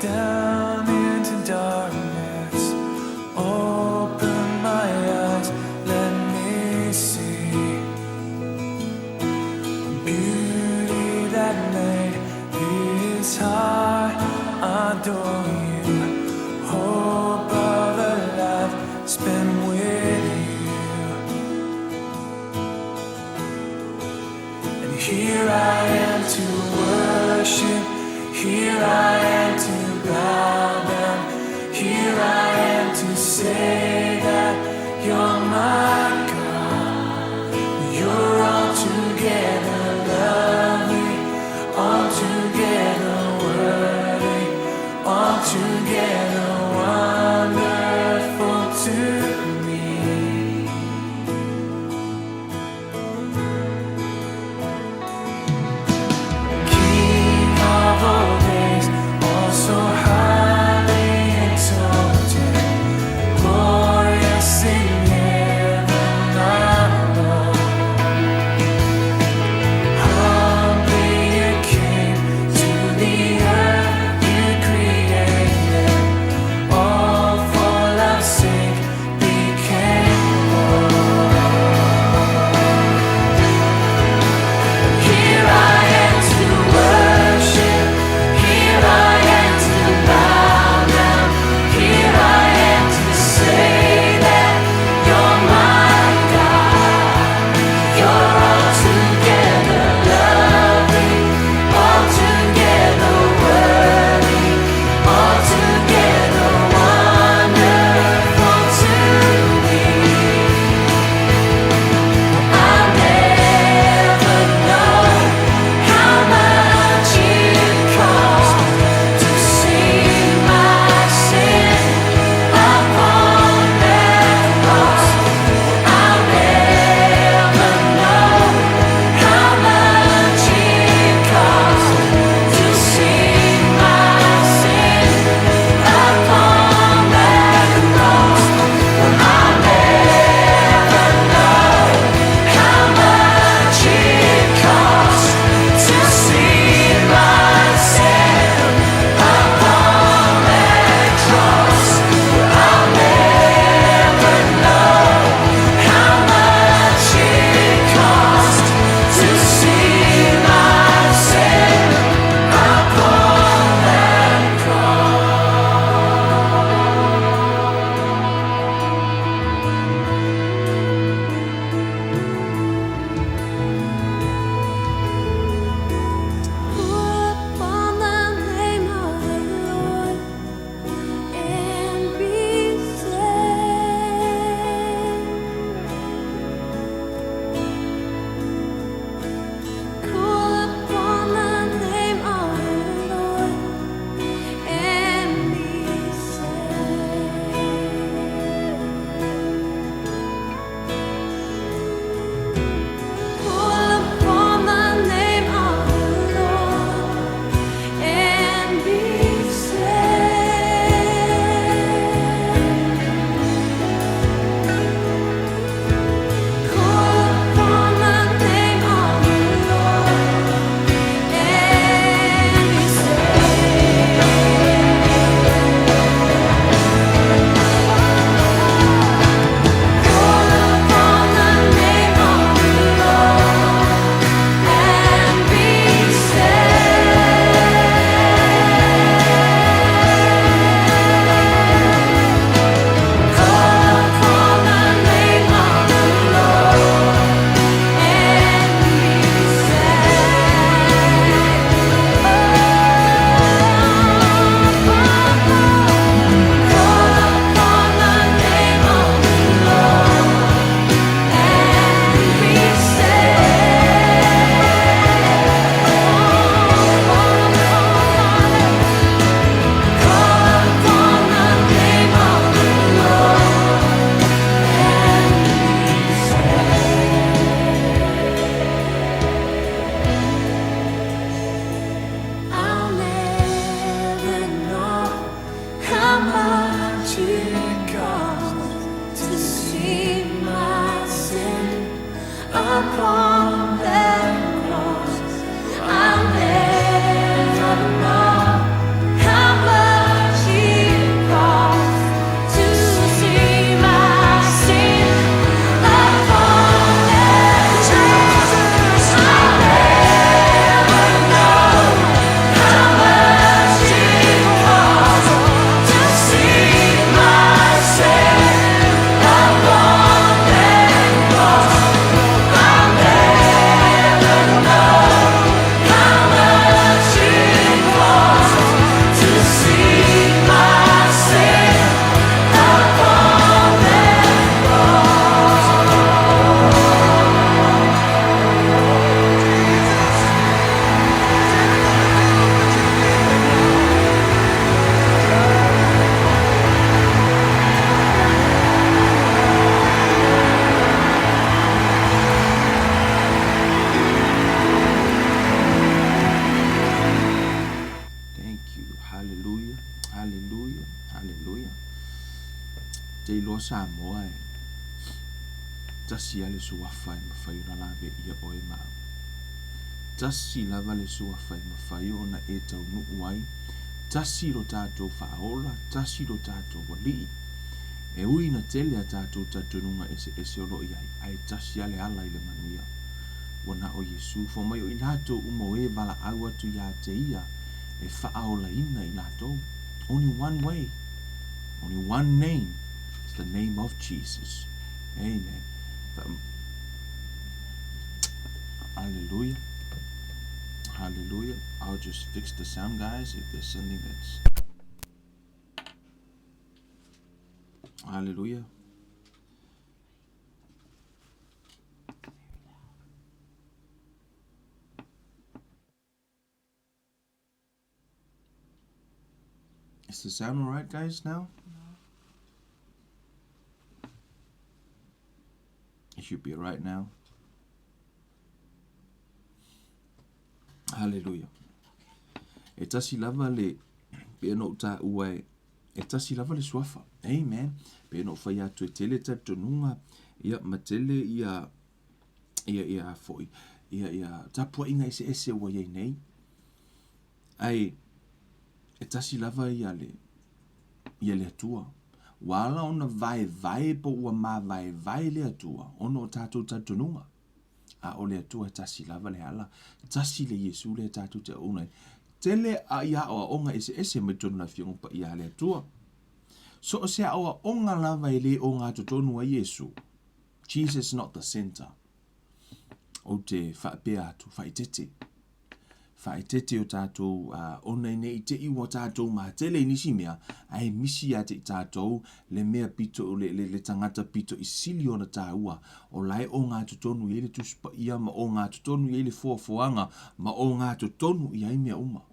Down into darkness. Open my eyes, let me see beauty that made this heart adore you. Hope of a life spent with you. And here I am to worship, here I am to bow down, here I am to say that you're my God. You're altogether lovely, altogether worthy, altogether. you. Hallelujah. Hallelujah. Hallelujah. Te iloa Samoa e tasi lava le suafa e mafai ona laveia oe ma au. Tasi lava le suafa e mafai ona e taunuu ai. Tasi lo tatou faaola, tasi lo tatou alii. E ui ina tele a tatou talitonuga eseese o lo o i ai, ae tasi lava le ala i le manuia. Ua na o Iesu, fai mai o i latou uma o e valaau atu ia te ia e faaolaina i latou. Only one way, only one name, it's the name of Jesus. Amen. Hallelujah. Hallelujah. I'll just fix the sound, guys, if there's something that's. Hallelujah. Is the sound all right, guys, now? No. It should be all right now. Hallelujah. E tasi lava le pe no ta ua e e tasi lava le suafa. Amen. Pe no fai atu e tele talitonuga ia ma tele ia ia ia foi ia ia tapuaiga eseese ua iai nei. Ae e tasi lava ia le ia le Atua. Ua ala ona vaevae po ua mavaevae le Atua ona o tatou talitonuga. A o le Atua e tasi lava le ala, tasi le Iesu lea tatou te auauna ai. Tele a ia aoaoga eseese mai totonu o le Afioga Paia a le Atua. So o se aoaoga lava e le ogatotonu ai Iesu. Jesus not the center. Ou te faapea atu, faaeteete. Faaeteete o tatou uh, ona ina i te i ua tatou matele i nisi mea, ae misi ia te i tatou le mea pito, le, le, le tagata pito i sili ona tāua, o la e ogatotonu i ai le Tusi Paia ma ogatotonu i ai le foafoaga ma ogatotonu i ai mea uma.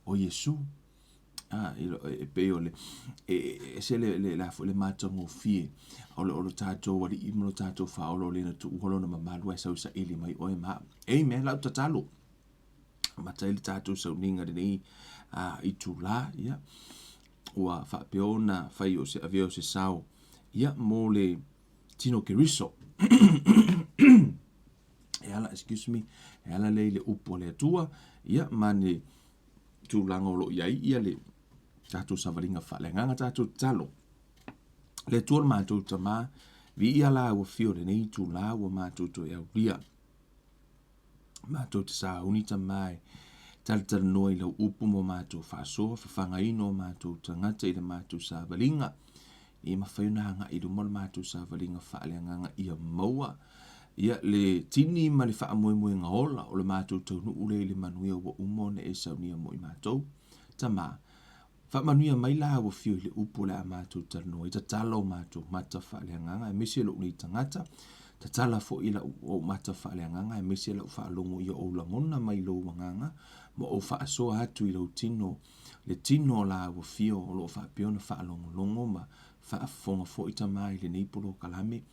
O Iesu. Ah, e pei o le, e, e, ese le, le, le, le matagofie o le, o le tatou alii ma lo tatou faaola o lena tuua lona mamalu ae sausaili mai oe ma au. Amen. Lau tatalo. Amata ai le tatou sauniga lenei a itulā, ia, ua faapea ona fai o se avea o se sao, ia, mo le tino Keriso. E ala, excuse me, e ala lea i le upu a le Atua, ia, ma ni tulaga o lo o i ai ia le tatou savaliga faaleagaga, tatou tatalo. Le Atua le matou Tama, viia la ua fio lenei itulā ua matou toe aulia. Matou te sauni Tama e talatalanoa i lau upu mo matou faasoa, fafagaina o matou tagata i le matou savaliga, i mafai ona agai i luma o le matou savaliga faaleagaga ia maua ia le tini ma le faamoemoega ola o le matou taunuu lea i le manuia ua uma ona e saunia mo i matou. Tama, Faamanuia mai la ua fio i le upu o le a matou talanoa ai, tatala o matou mata faaleagaga aemaise lou nei tagata, tatala foi lau ou mata faaleagaga aemaise lau faalogo ia ou lagona mai lou agaga ma ou faasoa atu i lou tino, le tino o la ua fio o lo o faapea ona faalogologo ma faafofoga foi Tama i lenei polokalame.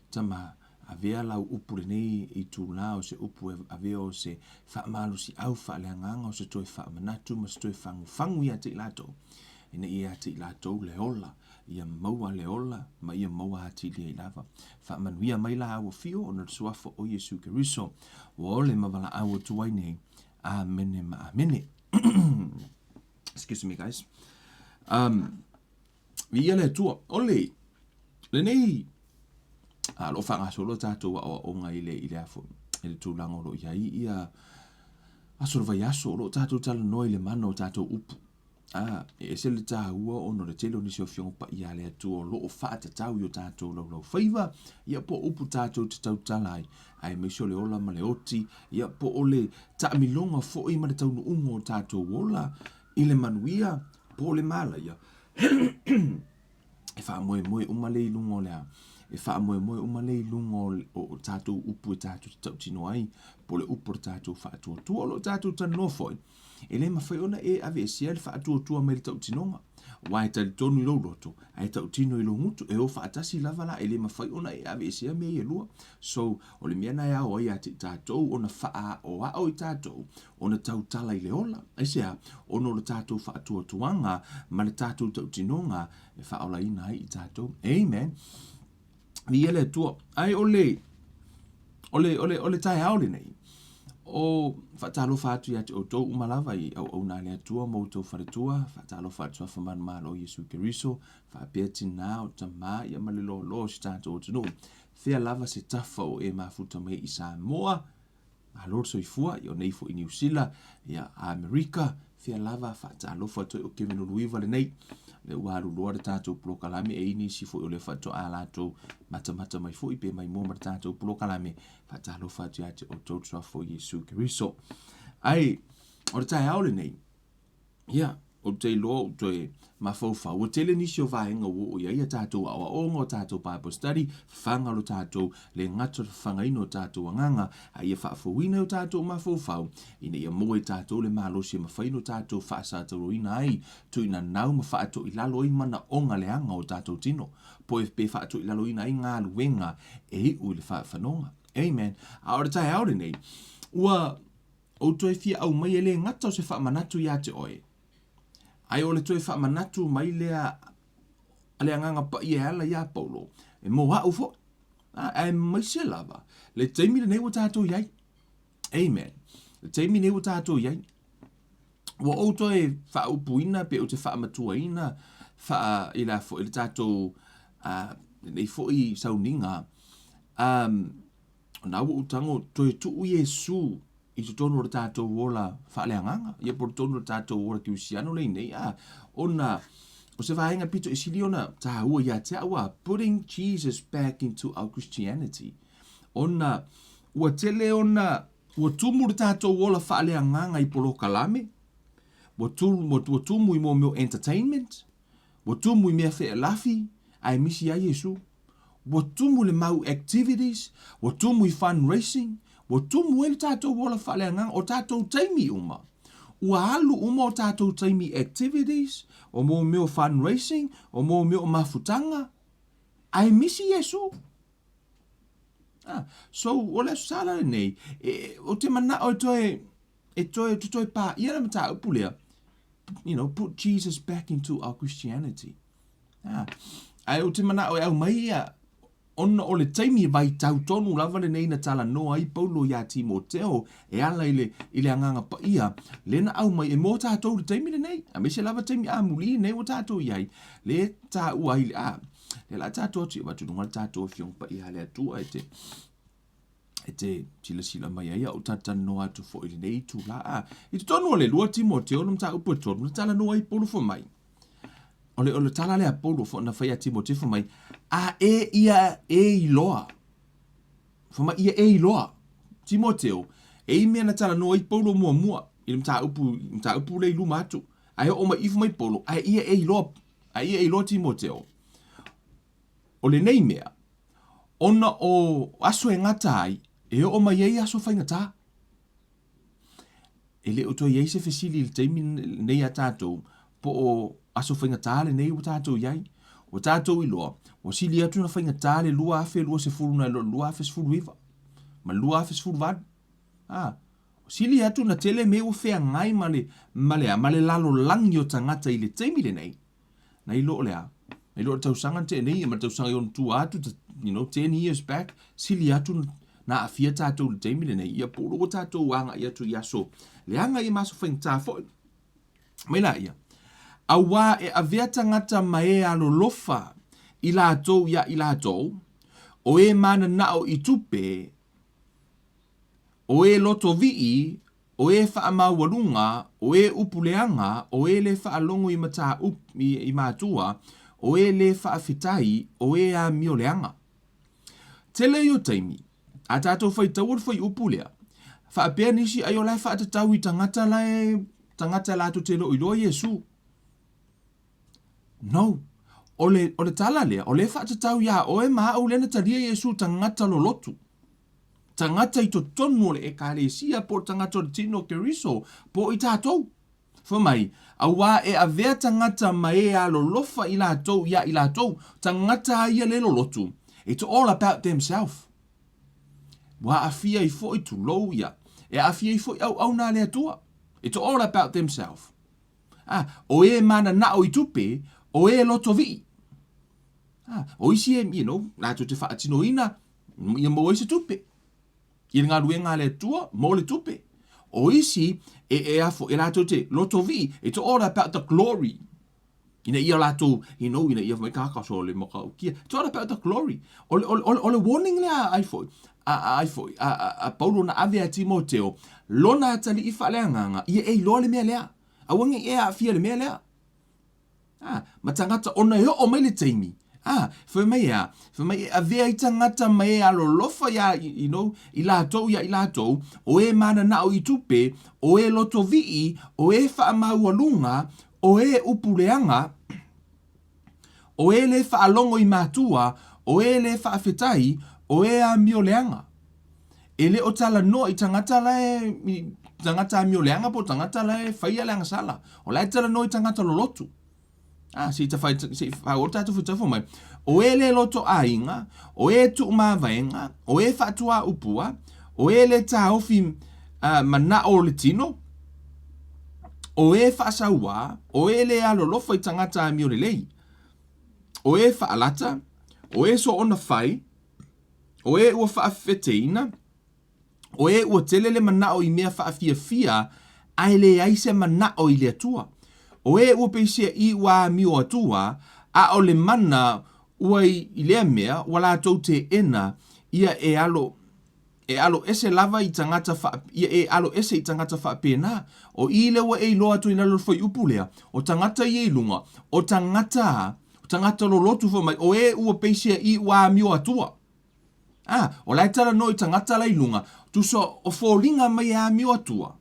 Tama, Avea lau upu lenei itulā o se upu e avea o se faamalosiau faaleagaga o se toe faamanatu ma se toe fagufagu ia te i latou, ina ia ia te i latou le ola, ia maua le ola ma ia maua atili ai lava. Faamanuia mai la au afio ona o le Suafa o Iesu Keriso, ua ole ma valaau atu ai nei. Amene ma amene. Excuse me guys. Um, Viia le Atua. O le, lenei, a, lo o faagasolo tatou aoaoga i le, i le afo, i le tulaga o lo o i ai ia aso o le vaiaso, o lo o tatou talanoa i le mana o tatou upu. A, e ese le taua ona o le tele o nisi o Afioga Paia a le Atua o lo o faatatau i o tatou laulaufaiva, ia po o upu tatou te tautala ai, aemaise o le ola ma le oti, ia po o le taamiloga foi ma le taunuuga o tatou ola i le manuia po o le malaia. E faamoemoe uma lea i luga o le a? E faamoemoe uma lea i luga o, o tatou upu e tatou te tautino ai, po o le upu o le tatou faatuatua. O lo o tatou talanoa foi, e le mafai ona e aveesea le faatuatua mai le tautinoga. Aua e talitonu i lou loto, ae tautino i lou gutu, e o faatasi lava la, e le mafai ona e aveesea mea ia e lua. So, o le mea lena e ao ai ia te i tatou ona faaaoao i tatou, ona tautala i le ola. Aisea? Ona o le tatou faatuatuaga ma le tatou tautinoga e faaolaina ai i tatou. Amen. Viia le Atua. Ae o le, o le, o le, o le taeao lenei, o faatalofa atu ia te outou uma lava i auauna a le Atua ma outou faletua, faatalofa atu suafa manumalo o Iesu Keriso, faapea tinā o tamā ia ma le loaloa o si tatou atunuu. Fea lava se tafa o e mafuta mai i Samoa, Malo le soifua, ia o nei foi i Niu Sila, ia Amerika, fea lava faatalofa atu ai o Kevin Uluiva lenei. Lea ua alu loa le tatou polokalame e i nisi foi o lea faatoa latou matamata mai foi pe mai mua ma le tatou polokalame. Faatalofa atu ia te outou le suafa o Iesu Keriso. Ai, o le taeao lenei, Ia, ou te iloa ou toe mafaufau, ua tele nisi o vaega ua oo i ai a tatou aoaoga, o tatou Bible study, fafaga lo tatou le gata o le fafagaina o tatou agaga, a ia faafouina i o tatou mafaufau, ina ia maua e tatou le malosi e mafai ona tatou faasatauroina ai, tuuinanau ma faatoilalo ai manaoga leaga o tatou tino, po e pe faatoilaloina ai galuega e iu i le faafanoga. Amen. A o le taeao lenei, ua Ou toe fia aumai e le gata o se faamanatu ia te oe, ae o le toe faamanatu mai lea a le Agaga Paia e ala iā Paulo, e mo a'u foi, aemaise lava le taimi lenei ua tatou i ai. Amen. Le taimi lenei ua tatou i ai. Ua ou toe faaupuina pe ou te faamatuaina faa, i la foi le tatou lenei foi sauniga um, Na ua ou tago toe tuu Iesu i totonu o le tatou ola faaleagaga, ia po o totonu o le tatou ola kerisiano lenei, a, ona o se vaega pito i sili ona tāua ia te au, a, putting Jesus back into our Christianity. Ona ua tele ona ua tumu le tatou ola faaleagaga i polokalame, ua tumu, ua tumu i mea o entertainment, ua tumu i mea feelafi, ae misi ai Iesu. Ua tumu le mau activities, ua tumu i fundraising, ua tumu ai le tatou ola faaleagaga, o tatou taimi uma. Ua alu uma o tatou taimi i activities, o mō mea o fundraising, o mō mea o mafutaga, ae misi Iesu. Ah, so, o le Aso Sa la lenei, e, ou te manao e toe, e toe, te toe pāia le mataupu lea, you know, put Jesus back into our Christianity. Ah, ae ou te manao e aumai ia, ona o le taimi vaitau tonu lava lenei na talanoa ai Paulo iā Timoteo e ala i le, i le Agaga Paia, lea na aumai e mō tātou i le taimi lenei, aemaise lava taimi amuli nei ua tātou i ai, lea e tāua ai le, a, lea la tātou atu i avatu i luga le tātou Afioga Paia a le Atua e te, e te silasila mai ai a o talatalanoa atu foi i lenei itulā. A, i totonu o le 2 Timoteo le mataupu e 3, na talanoa ai Paulo fai mai, o le, o le tala lea a Paulo fo, na fai ia Timoteo fai mai, a e ia e iloa, fai mai ia e iloa, Timoteo, e i mea na talanoa ai Paulo muamua i le mataupu, mataupu lea i luma atu, ae oo mai i fai mai Paulo, a ia e iloa, a ia e iloa Timoteo, O lenei mea, ona o aso e gata ai, e oo mai ai aso faigata. E le o toe i ai se fesili i le taimi nei a tatou, po o aso faigata lenei ua tatou i ai. Ua tatou iloa, ua sili atu ona faigata le 2020 nai lo le 2019 ma le 2018. A, sili atu ona tele mea ua feagai ma le, ma le a, ma le lalolagi o tagata i le taimi lenei. Nai lo o le a? Nai lo o le tausaga na tea nei ma le tausaga i ona tua atu, you know, 10 years back, sili atu na aafia tatou i le taimi lenei, ia po o ua tatou agai atu i aso leaga ia ma aso faigata foi. Mai laia, auā e avea tagata ma e alolofa i latou iā i latou, o e mananao i tupe, o e lotovii, O e faamaualuga, o e upu leaga, o e le faalogo i mataupu i matua, o e le faafetai, o e amio leaga. Tele ia o taimi, a tatou faitaua le fuaiupu lea, faapea nisi ai o la e faatatau i tagata la e tagata latou te le o iloa Iesu. No. O le, o le tala lea, o lea e faatatau iā oe ma au lea na talia Iesu tagata lolotu. Tagata i totonu o le Ekalesia po o tagata o le tino o Keriso po o i tatou. Fai mai, Auā e avea tagata ma e alolofa i latou iā i latou, tagata a ia le lolotu. It's all about themself. Ua aafia ai foi tulou ia. E aafia ai foi auauna a le Atua. It's all about themself. A, o e mananao i tupe, o e lotovii. A, o isi e, you know, latou te faatinoina, ia maua ai se tupe. I le galuega a le Atua, mo le tupe. O isi, e, e afo, e latou te lotovii. It's all about the glory. Ina ia latou, you know, ina ia mai kākau so le matautia. It's all about the glory. O le, o le, o le warning lea ai foi, a, ai foi, a, a, a Paulo na ave a Timoteo, lona atalii faaleagaga, ia e iloa le mea lea. Aua ne i e aafia le mea lea. A, ma tagata ona e oo mai le taimi, a, fai mai e a, fai mai e avea ai tagata ma e alolofa iā, you know, i latou iā i latou, o e mananao i tupe, o e lotovii, o e faamaualuga, o e upu leaga, o e lē faalogo i matua, o e lē faafetai, o e amio leaga. E le o talanoa i tagata la e, i tagata amio leaga po o tagata la e faia le agasala. O la e talanoa i tagata lolotu. A, se i tawhai, se i whau o tātou whutau mai. O e le loto aiga, o e tuumavaega, o e whaatua upua, o e le taofi uh, manao o le tino, o e faasauā, o e le alolofa i tagata amio lelei, o e faalata, o e soona fai, o e ua faafefeteina, o e ua tele le manao i mea faafiafia ae leai se manao i le Atua, o e ua peisiaʻi ua amio atua, a o le mana ua i lea mea ua latou teena ia e alo E alo ese lava i tagata faa, ia e alo ese i tagata faapena. O i lea ua e iloa atu i lalo o le fuaiupu lea, o tagata ia i luga, o tagata, o tagata lolotu fai mai, o e ua peisiaʻi ua amio atua. A, o la e talanoa i tagata la i luga, tusa o foliga mai e amio atua.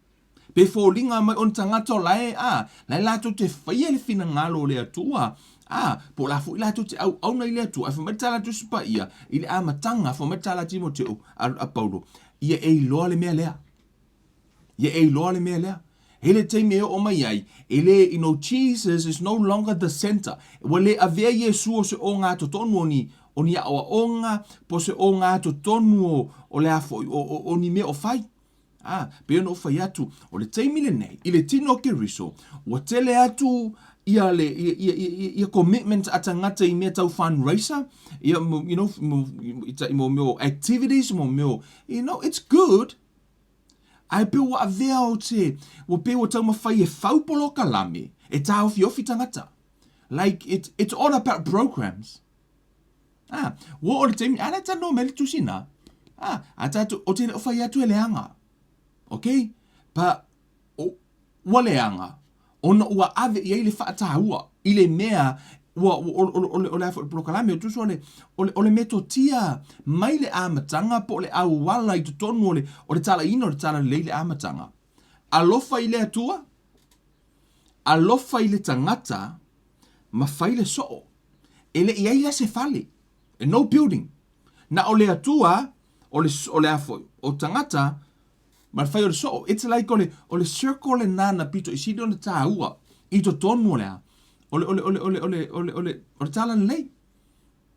Pe foliga mai o ni tagata o la e, a, la e latou te faia le finagalo o le Atua, a, po o la foi latou te auauna i le Atua. Ae fai mai le tala a Tusi Paia i le amataga, fai mai le tala a Timoteo, a, a Paulo, ia e iloa le mea lea. Ia e iloa le mea lea. E le taimi e oo mai ai, e le, you know, Jesus is no longer the center. Ua le avea Iesu o se ogatotonu o ni, o ni aoaoga, po o se ogatotonu o, o le a foi, o, o, o ni mea o fai. Ā, pei ona ou fai atu, o le taimi lenei, i le tino o Keriso, ua tele atu ia le, ia, ia, ia, ia commitment a tagata i mea tau fundraiser, ia, you know, mo, i mo mea o activities, mo mea o, you know, it's good, ae pei ua avea o te, ua pei ua taumafai e fau polokalame, e tāofiofi tagata. Like, it, it's all about programs. Ā, ua oo le taimi, a la e talanoa mai le tusi na. Ā, a tātou, o te le o fai atu e leaga. Ok? Pa, o, ua leaga, ona ua ave i ai le faataua i le mea ua, ua, o, o, o, o le a foi le polokalame, o tusa o le, o le, o le metotia mai le amataga po o le auala i totonu o le, o le talaiina o le talalelei i le amataga. Alofa i le Atua, alofa i le tagata, ma fai le soo. E le i ai la se fale, no building. Na o le Atua, o le, o le a foi, o tagata, ma le fai o le soo. It's like o le, o le circle lena na pito i sili ona tāua i totonu o le a, o le, o le, o le, o le, o le, o le, o le, o le talalelei.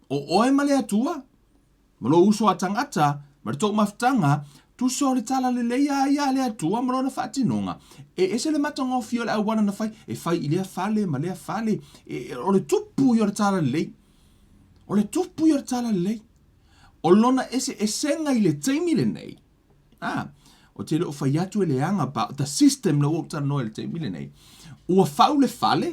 O oe ma le Atua, ma lou uso a tagata, ma le tou mafutaga, tusa o le talalelei a ia a le Atua ma lona faatinoga. E ese le matagofie o le auala na fai, e fai i lea fale ma lea fale, e, o le tupu ia o le talalelei. O le tupu ia o le talalelei. O lona eseesega i le taimi lenei, a, o te le o fai atu e leaga but the system na ua ou talanoa i le taimi lenei, ua fau le fale,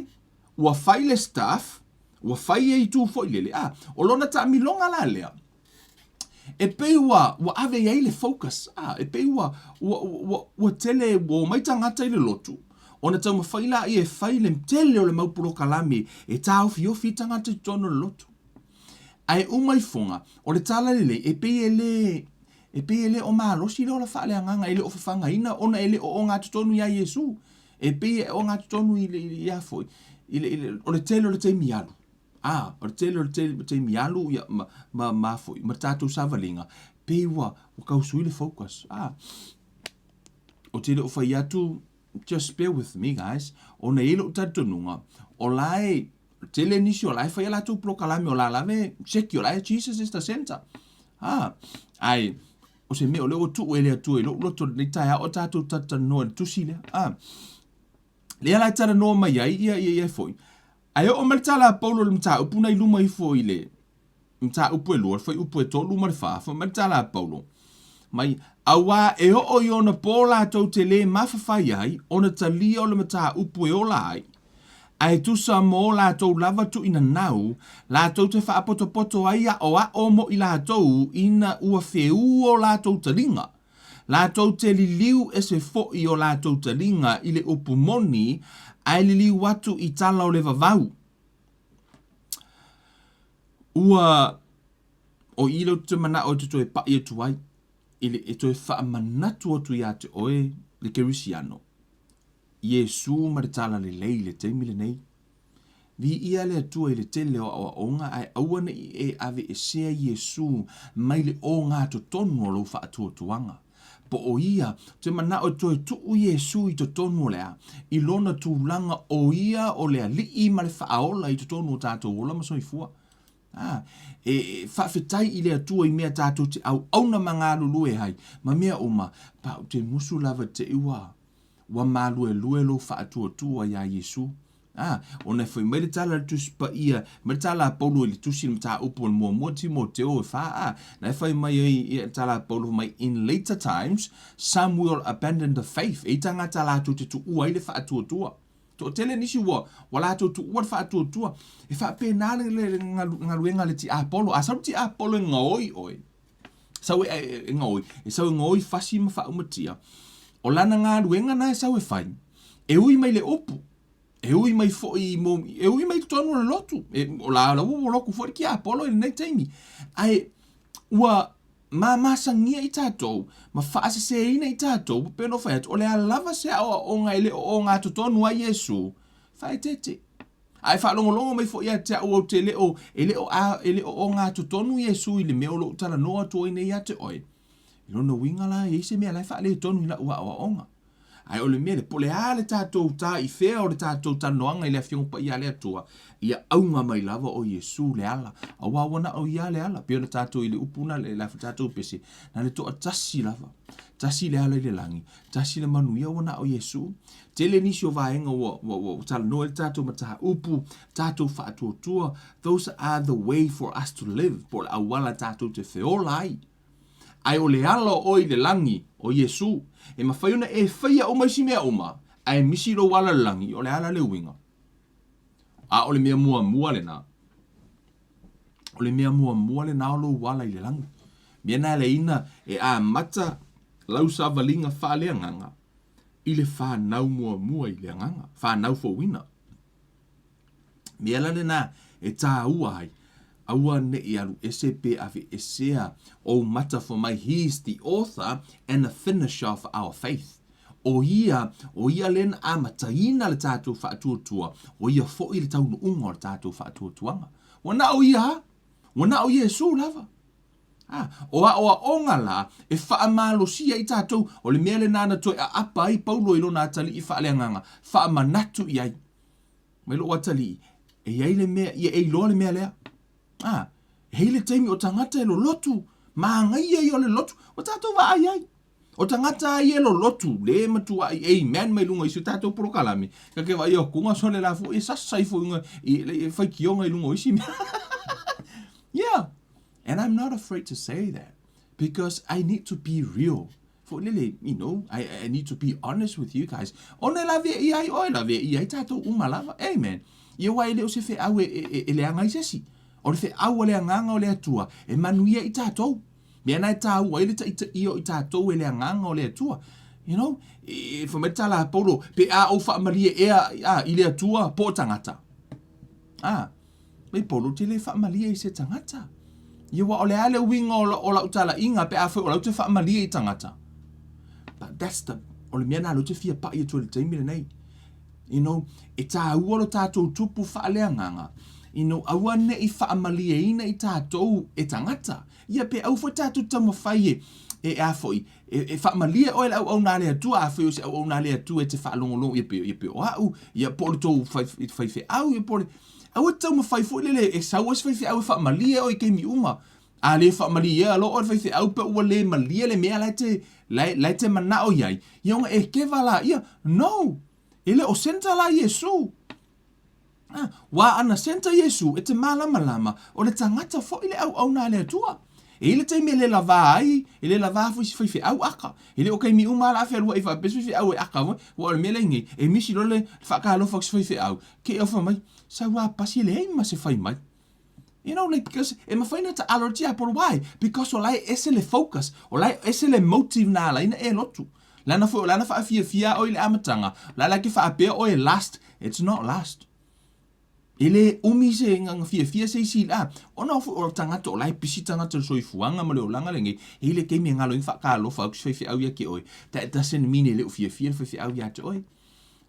ua fai le staff, ua fai e itu foi lele, a, o lona taamiloga la lea, e pei ua, ua ave i ai le focus, a, e pei ua, ua, ua, ua tele, ua omai tagata i le lotu, ona taumafai laia e fai le tele o le mau polokalame e taofiofi i tagata i totonu o le lotu. Ae uma ifoga, o le tala lelei, e pei e le, e pei e le o malosi le ola faaleagaga, e le o fafagaina ona e le o ogatotonu iā Iesu. E pei e ogatotonu i le, ia foi, i le, i le, o le tele o le taimi alu. A, o le tele o le taimi alu, ia, ma, ma, ma foi, ma tatou savaliga, pei ua, ua tau sui le focus. A, ou te le o fai atu, just bear with me guys, ona e i ai lou talitonuga, o la e tele nisi o la e fai a latou polokalame o la lava e seki o la e Jesus is the center. Ha, ae o se mea o lea ua tuu e le Atua i lou loto i lenei taeao o tatou talatalanoa i le tusi lea. Ha, lea la e talanoa mai ai ia ia ia foi. Ae oo mai le tala a Paulo i le mataupu na i luma ifo i le mataupu e lua, le fuaiupu e 3 ma le 4, fai mai le tala a Paulo, mai, Auā e oo i ona pō latou te lē mafafai ai ona talia o le mataupu e ola ai, ae tusa mō latou lava tuuinanau, latou te faapotopoto ai aʻoaʻo mo i latou ina ua feū o latou taliga, latou te liliu ese foʻi o latou taliga i le upu moni, ae liliu atu i tala o le vavau. Ua o i lea ou te manao e te toe paʻi atu ai, i le, e toe faamanatu atu iā te oe le Kerisiano, Iesū ma le Talalelei i le taimi lenei. Viia le Atua i le tele o aoaoga ae aua ne i e aveesea Iesū mai le ogatotonu o lou faatuatuaga. Po o ia te manao e toe tuu Iesū i totonu o le a, i lona tulaga o ia o le Alii ma le Faaola i totonu o tatou ola ma soifua. A, e, e faafetai i le Atua i mea tatou te auauna ma galulue ai, ma mea uma, pa ou te musu lava te i ua, ua maluelue lou faatuatua iā Iesū. A, ona e fai mai le tala a le Tusi Paia, mai le tala a Paulo i le tusi i le mataupu o le muamua Timoteo e fa, a, na e fai mai ai i le tala a Paulo fai mai, In later times, some will abandon the faith, e i tagata latou te tuua ai le faatuatua. Toatele nisi ua, ua latou tuua le faatuatua. E faapena le, le, le galuega a le tiapolo. A sau le tiapolo e gaoi oe, sau e, e, e gaoi, e sau e gaoi fasi ma faaumatia, o lana galuega na e sau e fai, e ui mai le upu, e ui mai foi mo, e ui mai totonu o le lotu. E, o la, la ua lotu foi le tiapolo i lenei taimi. Ae, ua mamasagia i tatou, ma faaseseina i tatou, pei ona fai atu, o le a lava se aoaoga e le o ogatotonu ai Iesu, faaeteete. A e faalogologo mai foi ia te au ou te le o, e le o, a, e le o ogatotonu Iesu i le mea o lo o talanoa atu ai nei ia te oe, i lona uiga la, e i ai se mea la e faaletonu i lau aoaoga. Ae o le mea lea, po o le a le tatou ta i fea o le tatou talanoaga i le Afioga Paia a le Atua, ia auga mai lava o Iesu le ala. Aua ua na o Ia le ala. Pei ona tatou i le upu na le lafi tatou pese, na le toatasi lava. Tasi le ala i le lagi, tasi le manuia ua na o Iesu. Tele nisi o vaega ua, ua, ua, ua talanoa i le tatou mataupu, tatou faatuatua, those are the way for us to live, po o le auala tatou te feola ai. Ae o le ala o oe i le lagi, o Iesū. E mafai ona e faia uma isi mea uma, ae misi lou ala i le lagi, o le ala le uiga. A o le mea muamua lena. O le mea muamua lena o lou ala i le lagi. Mea na le ina e amata lau savaliga faaleagaga i le fanau muamua i le agaga, fanau fouina. Mea la lena e tāua ai, aua ne i alu ese pe aveesea ou mata for mai He is the author and the finisher of our faith. O ia, o ia lea na amataina le tatou faatuatua, o ia foi le taunuuga o le tatou faatuatuaga. Ua na o ia a? Ua na o Iesu lava. A, o aoaoga la e faamalosia ai tatou, o le mea lena na toe aapa ai Paulo i lona atalii faaleagaga, faamanatu i ai. Mai lou atalii, e i ai le mea, ia e iloa le mea lea. A, e i ai le taimi o tagata e lolotu, māgaia ia o le lotu, ua tatou vaai ai. O tagata ai e lolotu, le matuai amen mai luga i si o tatou polokalame, ka ke vaai akuga sole la foi e sasa ifo i luga i e faitioga i luga o isi mea. Yeah. And I'm not afraid to say that because I need to be real. Foi lele, you know, I, I need to be honest with you guys. Ona e lawe ia ai oe, lawe ia ai tatou uma lava. Amen. Ia wa e le o se feau e, e, e, e leaga ai se isi. O le feau a le agaga o le Atua, e manuia i tatou. Mea na e tāua ai le taitaia o i tatou e le agaga o le Atua. You know, e, e fai mai le tala a Paulo, pe a ou faamalie ea a, i le Atua po o tagata. A, Mai Paulo, ou te le faamalie i se tagata. Ia aua o le a le uiga o, o lau talaiga pe afai o lau te faamalie i tagata. But that's the, o le mea na lea ou te fia pai atu ai i le taimi lenei. You know, e tāua lo tatou tupu faaleagaga. You know, aua ne i faamalieina i tatou e tagata. Ia pe aua foi tatou taumafai e, e a foi, e, e faamalie oe le auauna a le Atua, afai o se auauna a le Atua e te faalogologo, ia pe, ia pe o au, ia po o le tou fai, faifeau, ia po o le, aua e te taumafai foi lele e sau ai se faifeau e faamalie oe i taimi uma. A le faamalie loa oe le faifeau pe ua le malie le mea la e te, la e, la e te manao i ai, ia ona e keva laia. No! E le o centre la Iesu. Ah, wā ana centre Iesu e te mālamalama, o le tagata foi le auauna a le Atua. E i ai le taimi e le lavā ai, e le lavā foi si faifeau aka. E le o kaimi uma lava la a fealuai faapea si faifeau e aka foi, ua o le mea lea i nei, e misi loa le faatalofa atu si faifeau, kei au fai mai, sau a pasi e leai ma se fai mai. You know, like, because e mafai ona taalo le tiapolo, why? Because o la e ese le focus, o la e ese le motive na ala ai na e lotu. Leaga foi o lana faafiafia oe i le amataga, o la la ke faapea oe e last, it's not last. E le umi se na fiafia se isi la. Ona foi o tagata o la e pisi tagata i le soifuaga ma le olaga lenei, e i ai le taimi e galo ai na faatalofa atu se faifeau ia te oe, that doesn't mean e le o fiafia le faifeau ia te oe.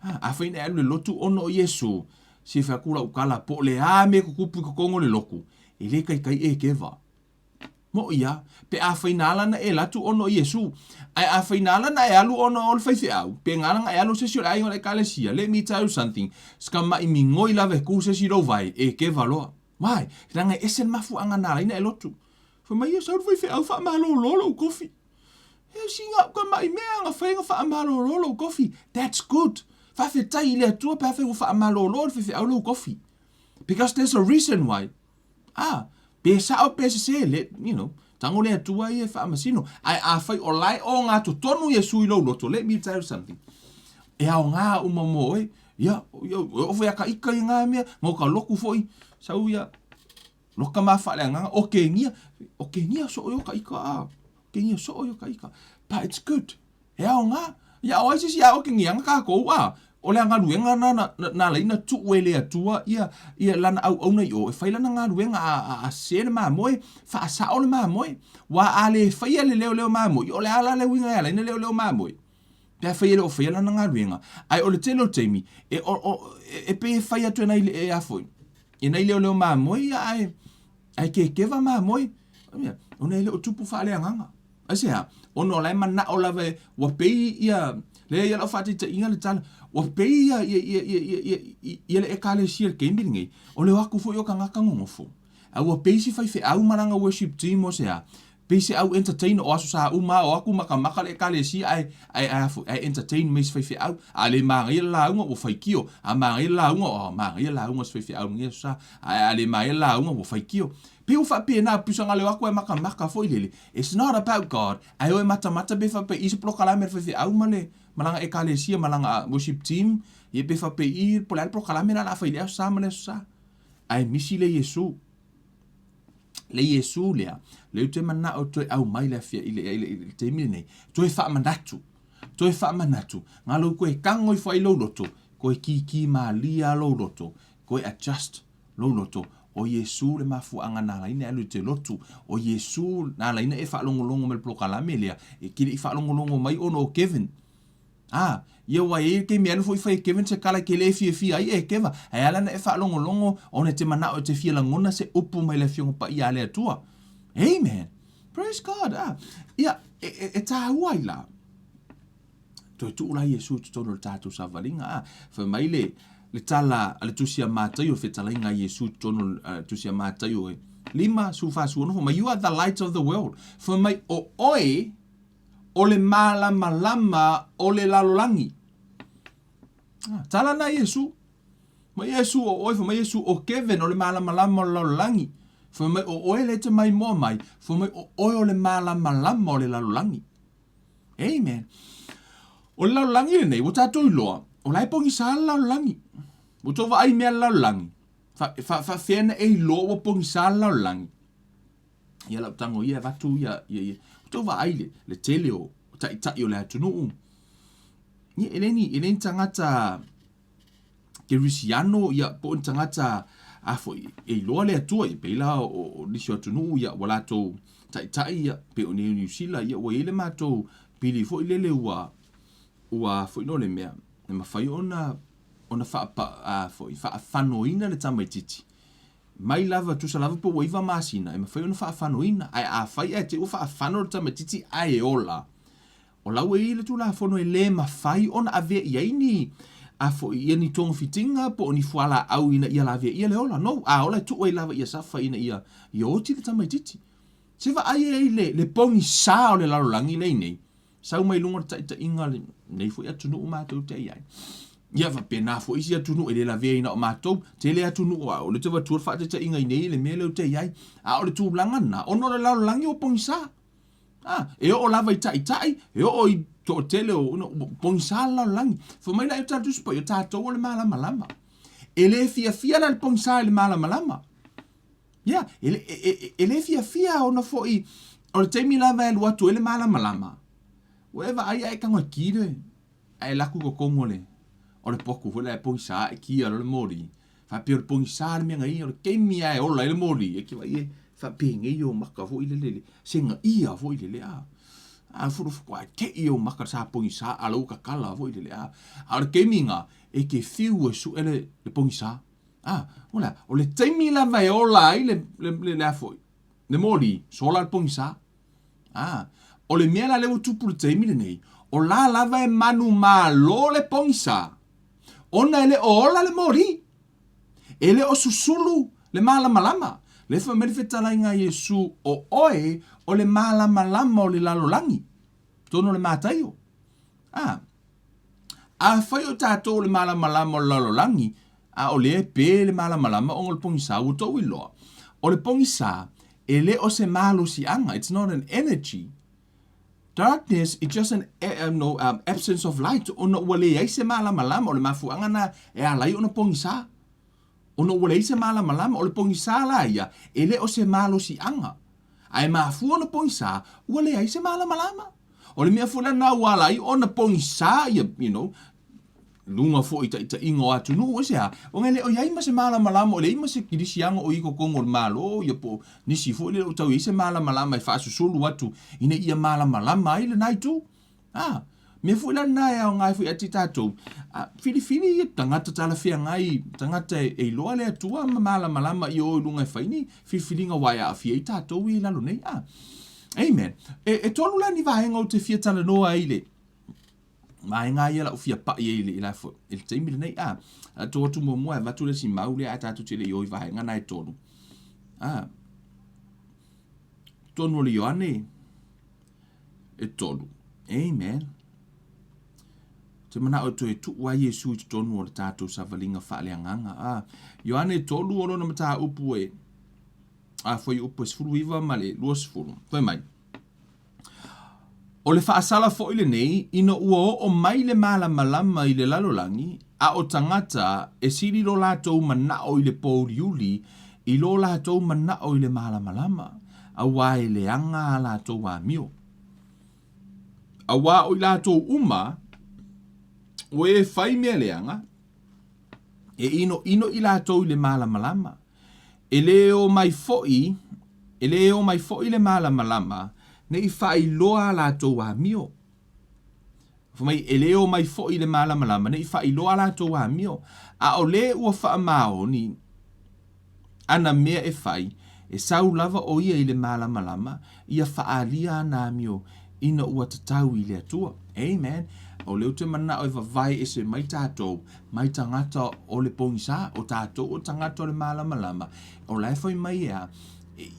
Ha, afai na e alu i le lotu ona o Iesu, se fai atu lau tala, po o le a mea e tutupu i totonu o le lotu, e le taitai e keva. Moʻi a, pe afai na ala na e alu atu ona o Iesu. Ae afai na ala na e alu ona o le faifeau, pe na ala na e alu o se isi o le aiga o le Ekalesia, let me tell you something, ska maʻi migoi lava e ku se isi i lou vae, e keva loa. Why? Leaga e ese le mafuaaga na ala ai na e lotu. Fai mai ia sau le faifeau faamalolo lou kofi. He sina au ka maʻi mea na fai na faamalolo lou kofi. That's good. Faafetai i le Atua pe afai ua faamalolo e le faifeau lou kofi. Because there's a reason why. Ah, pe sao pe sese, let, you know, tango le Atua ia e faamasino. Ae afai o la e ogatotonu Iesu i lou loto, let me tell you something, e aoga uma mo oe, ia, ia, e oo foi ia ka ika i ngā mea, no ka loku foi, sau ia, loka ma faaleagaga, o kengia, o kengia so o ka ika, ah, kengia so o ka ika. But it's good. E aoga. Ia, o ai se isi a o kengiaga kākou, a, o le galuega na, na, na, na ala ai na tuu e le Atua ia, ia lana auauna i o, e fai lana galuega a, a, a sē le mamoe, faasao le mamoe. Uā a le faia le leoleo mamoe, ia o le a la le uiga e ala ai na leoleo mamoe? Pe afai e le o faia lana galuega. Ae o le tele o taimi, e, o, o, e, e pei e fai atu e nai, e a foi, e nai leoleo mamoe ia ae, ae kekeva mamoe. Ia, ona e le o tupu faaleagaga. Aisea? Ona o la e manao lava e, ua pei ia, lea ia lau faataitaiga le tala, ua pei ia, ia, ia, ia, ia, ia, ia, ia le Ekalesia i le taimi lenei, o le o atu foi o tagata nonofo. A ua pei si faifeau ma lana worship team o se a, pei se au entertainer o Aso Sa uma o atu makamaka le Ekalesia ae, ae, ae, ae entertain mai si faifeau. A le manaia le lauga ua faitio, a manaia le lauga, oh, manaia le lauga a si faifeau i lenei Aso Sa. Ae a le manaia le lauga ua faitio. Pei ua faapena, pusaga leo atu e makamaka foi lele. It's not about God. Ae o e matamata pe faapei i se polokalame a le faifeau ma le ma lana ekalesia ma lana worship team, ia pe faapei i po o le a le polokalame la o le a fai i le Aso Sa ma le Aso Sa. Ae misi le Iesu. Le Iesu lea, lea ou te manao toe aumai le afia i le, i le, i le taimi lenei, toe faamanatu. Toe faamanatu, na lou koe tago ifo ai lou loto, koe kiki malie lou loto, koe adjust lou loto, o Iesū le mafuaaga na ala ai na e alu i te lotu, o Iesū na ala ai na e faalogologo mai i le polokalame lea, e ke le i faalogologo mai ona o Kevin. A, ia ua i ai le taimi e alu foi fai e Kevin se tala e ke le fiafia ai e keva, ae ala na e faalogologo ona e te manao e te fia lagona se upu mai le Afioga Paia a le Atua. Amen. Praise God. A, ia, e, e, e tāua ai la. Toe tuu la Iesu i totonu o le tātou savaliga, a, fai mai le, le tala a le Tusi a Mataio, le fetalaiga a Iesu i totonu o le Tusi a Mataio e 5, 46, fai mai, You are the light of the world. Fai mai, o oe o le malamalama o le lalolagi. Ah, tala na Iesu. Mai Iesu o oe, fai mai Iesu o Kevin o le malamalama o le lalolagi. Fai mai o oe le te maimoa mai, fai mai o oe o le malamalama o le lalolagi. Amen. O le lalolagi lenei, ua tatou iloa, o la e pogisa le lalolagi. Ua tou vaai i mea le lalolagi. Fa, fa, faafefea na e iloa ua pogisa le lalolagi. Ia lau tago ia e avatu ia, ia, ia. Ua tou vaai le, le tele o taitai o le atunuu. Ia, e le ni, e le ni tagata Kerisiano, ia, po o ni tagata, a foi, e iloa le Atua, ia, pei la o, o nisi o atunuu, ia, ua latou taitai, ia, pei o nei o Niu Sila, ia, ua i ai le matou pili foi lele ua, ua foi no le mea, e mafai ona, ona faapa, a foi, faafanoina le tamaitiiti. Mai lava, tusa lava pe ua 9 masina, e mafai ona faafanoina. Ae afai ae te i ua faafano le tamaitiiti ae ola, o la ua i ai le Tulafono e le mafai ona avea i ai ni, a foi, ia ni togafitiga po o ni fualaau ina ia lavea ia le ola. No, a ola e tuu ai lava ia safa ina ia, ia oti le tamaitiiti. Se vaai ai le, le pogisa o le lalolagi lea i nei, Sau mai luga o le taitaiga a lenei foi atunuu matou te i ai. Ia faapena foi isi atunuu e le laveaina o matou, tele atunuu a o lea ou te avatua le faataitaiga i nei i le mea lea ou te i ai. A o le tulaga lena, ona o le lalolagi ua pogisa. A, e oo lava i taitai, e oo i toatele o, ua pogisa le lalolagi. Fai mai la e tala Tusi Paia, o tatou o le malamalama. E le fiafia la le pogisa i le malamalama. Ia, e, e, e, e le fiafia ona foi o le taimi lava e alu atu ai le malamalama, ua e vaai ae tago e ki le, ae alu atu i totonu o le, o le potu foi lea e pogisa ae ki loa le moli. Faapea o le pogisa le mea na ia, o le taimi lava e ola ai le moli, e te vaai e faapenei ou maka foi lele, segaia foi lele, a. A furufuku te i ou maka sa pogisa a lau tatala foi lele, a. A o le taimi lena, e te fiu e sue le, le pogisa. A, o le a? O le taimi lava e ola ai le, le, le, le a foi, le moli, sola le pogisa. A, o le mea la lea ua tupu i le taimi lenei, o la lava e manumalo le pogisa, ona e le o ola le moli. E le o susulu le malamalama. Lea fai mai le fetalaiga a Iesu, o oe o le malamalama o le lalolagi. Totonu o le Mataio. A, Afai o tatou o le malamalama o le lalolagi, a o lea e pe le malamalama ona o le pogisa, ua outou iloa, o le pogisa, e le o se malosiaga, it's not an energy. Darkness is just an no, absence of light, ona ua leai se malamalama, o le mafuaaga na e ala ai ona pogisa. Ona ua leai se malamalama, o le pogisa la ia, e le o se malosiaga. A e mafua ona pogisa, ua leai se malamalama. O le mea foi lena ua ala ai ona pogisa ia, you know, luga foi i taitaiga o atunuu, aisea? Ona e le o i ai ma se malamalama, o leai ma se kilisiaga o i totonu o le Malo, ia po o nisi foi lele o tau i ai se malamalama e faasusulu atu ina ia malamalama ai lena itu. A, mea foi la lena e aoga ai foi ia te tatou, a, filifili ia tagata talafeagai, tagata e, e iloa le Atua ma malamalama i o i luga e fai ni filifiliga aua e aafia ai tatou ia i lalo nei. A, amen. E, e tolu la ni vaega ou te fia talanoa ai i le vaega ia la ou fia pai ai i le, i la foi, i le taimi lenei. A, a tou atu muamua e avatu le isi mau lea ae tatou te le i o i vaega na e tolu. A, tonu o le Ioane, e tolu. Amen. Te manao e toe tuu ai Iesu i totonu o le tātou savaliga faaleagaga. A, Ioane 3 o lona mataupu e, a foi upu e 19 ma le 20. Fai mai. O le faasala foi lenei, ina ua oo mai le malamalama i le lalolagi, a o tagata e sili lo latou manao i le pōuliuli i lo latou manao i le malamalama, auā e leaga a latou amio. Auā o i latou uma o e fai mea leaga, e inoino i latou i le malamalama, e lē o mai foi, e lē o mai foi le malamalama, ne i faailoa a latou amio. Fai mai, e lē o mai foi le malamalama, ne i faailoa a latou amio, a o lē ua faamaoni ana mea e fai, e sau lava ʻo ia i le malamalama, ia faaalia ana amio ina ua tatau i le Atua. Amen. O lea ou te manao e vavae ese mai tatou mai tagata o le pogisa, o tatou o tagata o le malamalama. O la e fai mai e a?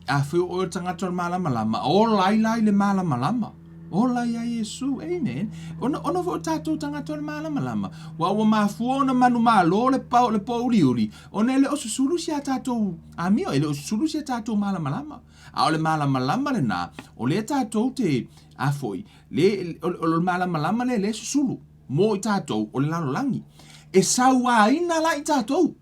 Afai o oe o le tagata o le malamalama, ola ai la i le malamalama. Ola iā Iesu. Amen. Ona, ona foi o tatou tagata o le malamalama. Ua ua mafua ona manumalo le, pa, le pōuliuli, ona e le o susulu si a tatou amio, e le o susulu si a tatou malamalama. A o le malamalama lenā, o lea tatou te, a foi, le, o, o le malamalama lea lea e susulu, mo i tatou o le lalolagi. E sauaina la i tatou.